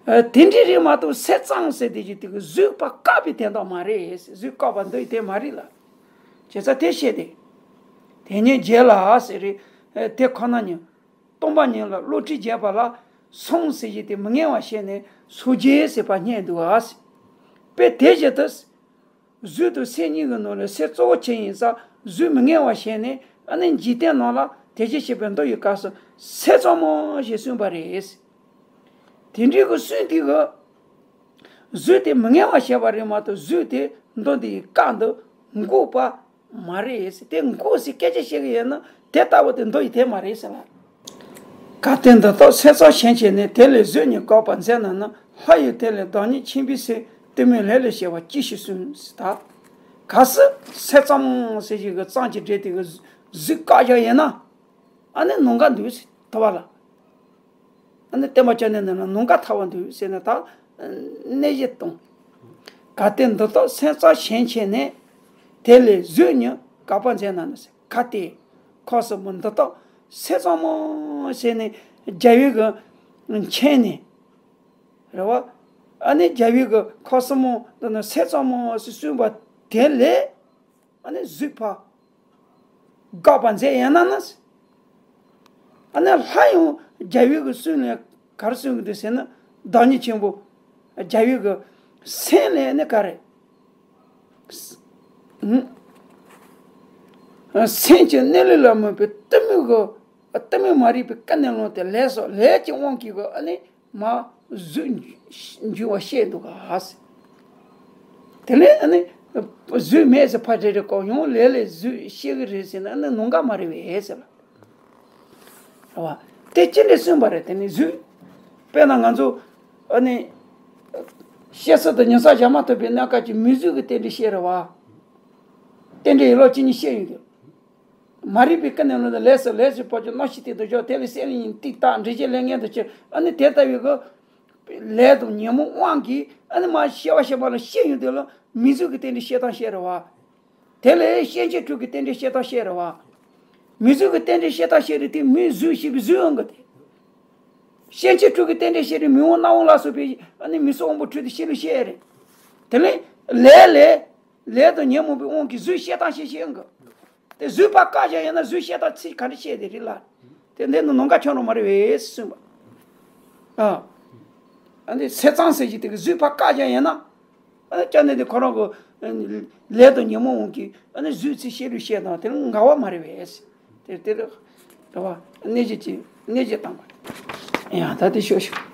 ཨ། དེ་འདྲ་རེད་མ་གཏོགས་སེམས་ཙམ་ཟེར་དེ་གྱི་དེ་གི་གཟུགས་པ་བཀག་པའི་དོན་དག་མ་རེད་ཟེར། གཟུགས་བཀག་པ་འདི་ཡི་དོན་མ་རེད་ལ། བྱས་ཙང་དེ་བཤད་དེ། དེ་ཉིད་རྗེས་ལ་ཟེར་རེད། དེ་ཁོ་ན་ཉིད། སྟོང་པ་ཉིད་ལ་བསླུ་བྲིད་བྱས་པ་ལ་སོང་ཟེར་གྱི་དེ་མི་ངེས་པ་བཤད་ནས་སོ་སྐྱེ་ཟེར་བ་རྙེད་འདུག་ཨ་ཟེར། དཔེ་དེ་བཞིན་དུ། གཟུགས་དང་སེམས་གཉིས་ཀྱི་ནང་ལ་སེམས་གཙོ་བོ་ཆེ་ཡིན་ཙང་གཟུགས་མི་ངེས་པ་བཤད་ནས། ཨ་ནི་འཇིག་རྟེན་ནང་ལ་དེ་བཞིན་གཤེགས་པའི་མདོ་ཡི་སྐབས་སུ་སེམས་ཙམ་མོ་ཞེས་གསུངས་པ་རེད། དེ་འདྲའི་གི་གསུངས་དེ་གི་གཟུགས་དེ་མི་ངེས་པ་བཤད་པ་རེད་མ་གཏོགས་གཟུགས་དེ་མདོ་འདི་ཡི་སྐབས་འདི་འགོག་པ་མ་རེད་ཟེར། དེ་འགོག་ཟེར་སྐད་ཆ་བཤད་གི་ཡོད་ན་དེ་ལྟ་བུ་དེ་མདོ་ཡི་དོན་མ་རེད་ཟེར་ལ། གལ་ཏེ་འདི་དག་སེམས་ཙམ་ཞེན་བྱས་ནས། དེ་ལས་གཟུགས་ཉིད་འགག་པར་འཛིན་ན་ནི། ལྷ་ཡི་དེ་ལས་བདག་ཉིད་ཆེན་པོའི་ཚེ། གཏི་མུག་ལས་ལས་སྐྱེ་བ་ཅི་ཞིག་གསུངས་ཟེར། ད་གལ་སྲིད་སེམས་ཙམ་ཟེར་གྱི་གི་ཙམ་གྱི་སྒྲས་དེ་གི་གཟུགས་བཀག་བཞག་ཡིན་ན། ཨ་ནི་ནམ་མཁའ་འདུག་ཟེར། ཐུབ་པ་ལ། ཨ་ནི་བསྟན་པ་བཅོམ་ལྡན་འདས་ལ་ནམ་མཁའ་ཐུབ་པ་འདུག་ཟེར་ནས་ད་གནས་གཞི་སྟོན། གལ་ཏེ་འདི་དག་སེམས་ཙམ་ཞེན་བྱས་ནས། དེ་ལས་གཟུགས་ཉིད་འགག་པར་འཛིན་ན་ནི་ཟེར། གལ་ཏེ་ཁོ་གསུམ་པོ་འདི་དག་སེམས་ཙམ་མོ་ཟེར་ནས་རྒྱལ་བའི་གི་མཁྱེན་ནས། རེད་བ། ཨ་ནི་རྒྱལ་བའི་གི་ཁོ་གསུམ་པོ་འདི་ནི་སེམས་ཙམ་མོ་ཟེར་གསུངས་པ་དེ་ལས། ཨ་ནི་གཟུགས་ཕར་འགག་པར་མཛད་ཡོད་ན་ནི། ཨ་ནི་ལྷ་ཡང་རྒྱལ་བའི་གི་གསུང་ལས་ག་རེ་གསུང་གི་འདུག་ཟེར་ན། བདག་ཉིད་ཆེན་པོ་རྒྱལ་བའི་གི་སེམས་ལས་ནི་ག་རེ། སེམས་ཀྱི་གནས་ལུགས་ལ་མོས་པའི་གཏི་མུག་གི། གཏི་མུག་མ་རིག་པའི་ཀུན་ནས་བསླངས་ཏེ་ལས་སོགས་ལས་ཀྱི་དབང་གིས་གི་ཨ་ནི། མ་གཟུགས་འབྱུང་བ་བཤད་འདུག་ག་ཟེར། དེ་ལས་ཨ་ནི་གཟུགས་མེད་ཟེར་ཕར་རེ་རེ་བཀག་ཡང་ལས་ལས་གཟུགས་སྐྱེ་གི་རེད་ཟེར་ན་ཨ་ནི་ནམ་མཁའ་མ་རེད་པས་ཟེར་ལ། རེད་བ། དེ་ཅི་ལས་གསུངས་པ་རེད། དེ་ནི་གཟུགས། དཔེར་ན་ང་ཚོ་ཨ་ནི་སྐྱེ་ས་དང་ཉམས་ས་བཞག་མ་ཐུབ་པའི་གནས་སྐབས་ཀྱི་མིང་གཟུགས་ཀྱི་རྟེན་འབྲེལ་བཤད་རེད་བ། རྟེན་འབྲེལ་ཡན་ལག་བཅུ་གཉིས་བཤད་ཡོང་དུས། མ་རིག་པའི་ཀུན་ནས་བསླངས་ཏེ་ལས་སོགས་ལས་ཀྱི་བར་གྱི་རྣམ་ཤེས་སྟེང་དུ་འཇོག་དེ་ལས་སེམས་ཉིད་ཏིག་ཏག་འབྲས་ཀྱི་ལས་ངན་དུ་སྐྱེ། ཨ་ནི་དེ་ལྟ་བུའི་གི་ལས་དང་ཉོན་མོངས་དབང་གིས་ཨ་ནི་མ་སྐྱེ་བ་ཕྱི་མ་ལ་སྐྱེ་ཡོང་དུས་ལ་མིང་གཟུགས་ཀྱི་རྟེན་འབྲེལ་བཤད་སྟངས་བཤད་རེད་བ། དེ་ལས་སྐྱེ་མཆེད་དྲུག་གི་རྟེན་འབྲེལ་བཤད་སྟངས་བཤད་རེད་བ། མིང་གཟུགས་ཀྱི་རྟེན་འབྲེལ་བཤད་སྟངས་བཤད་རེད་དེ་མིང་གཟུགས་ཞེས་པའི་གཟུགས་དབང་གི་དེ། སྐྱེ་མཆེད་དྲུག་གི་རྟེན་འབྲེལ་བཤད་རེད་མིང་དབང་རྣམ་དབང་ལ་སོགས་པའི་ཨ་ནི་མིང་གཟུགས་དབང་པོ་དྲུག་དེ་སྐྱེ་ལུགས་བཤད་རེད། དེ་ལས་ལས་ལས། ལས་དང་ཉོན་མོངས་པའི་དབང་གིས་གཟུགས་བཤད་སྟངས་ཤིག་བཤད་ཡོང་གི། དེ་གཟུགས་ཕར་བཀག་བཞག་ཡོད་ན་གཟུགས་བཤད་སྟངས་ཚིག་ག་འདྲ་བཤད་དེ་རེད་ལ། དེ་འདི་ནི་ནམ་མཁའ་ཁྱོན་རུ་མ་རེད་པས་གསུངས་པ། ཨ། ཨ་འདི་སེམས་ཙམ་ཟེར་གྱི་དེ་གི་གཟུགས་ཕར་བཀག་བཞག་ཡོད་ན། ཨ་ནི་སྐྱབས་གནས་དེ་ཁོ་རང་གི་ལས་དང་ཉོན་མོངས་དབང་གིས་ཨ་ནི་གཟུགས་ཚིག་བཤད་རུ་བཤད་དང་དེ་ནི་འགལ་བ་མ་རེད་པས། དེ་དེ་རེད་བ། གནས་གཞི་གཅིག་གནས་གཞི་དང་པོ། ཡང་ད་དེ་ཤོད་ཤོད།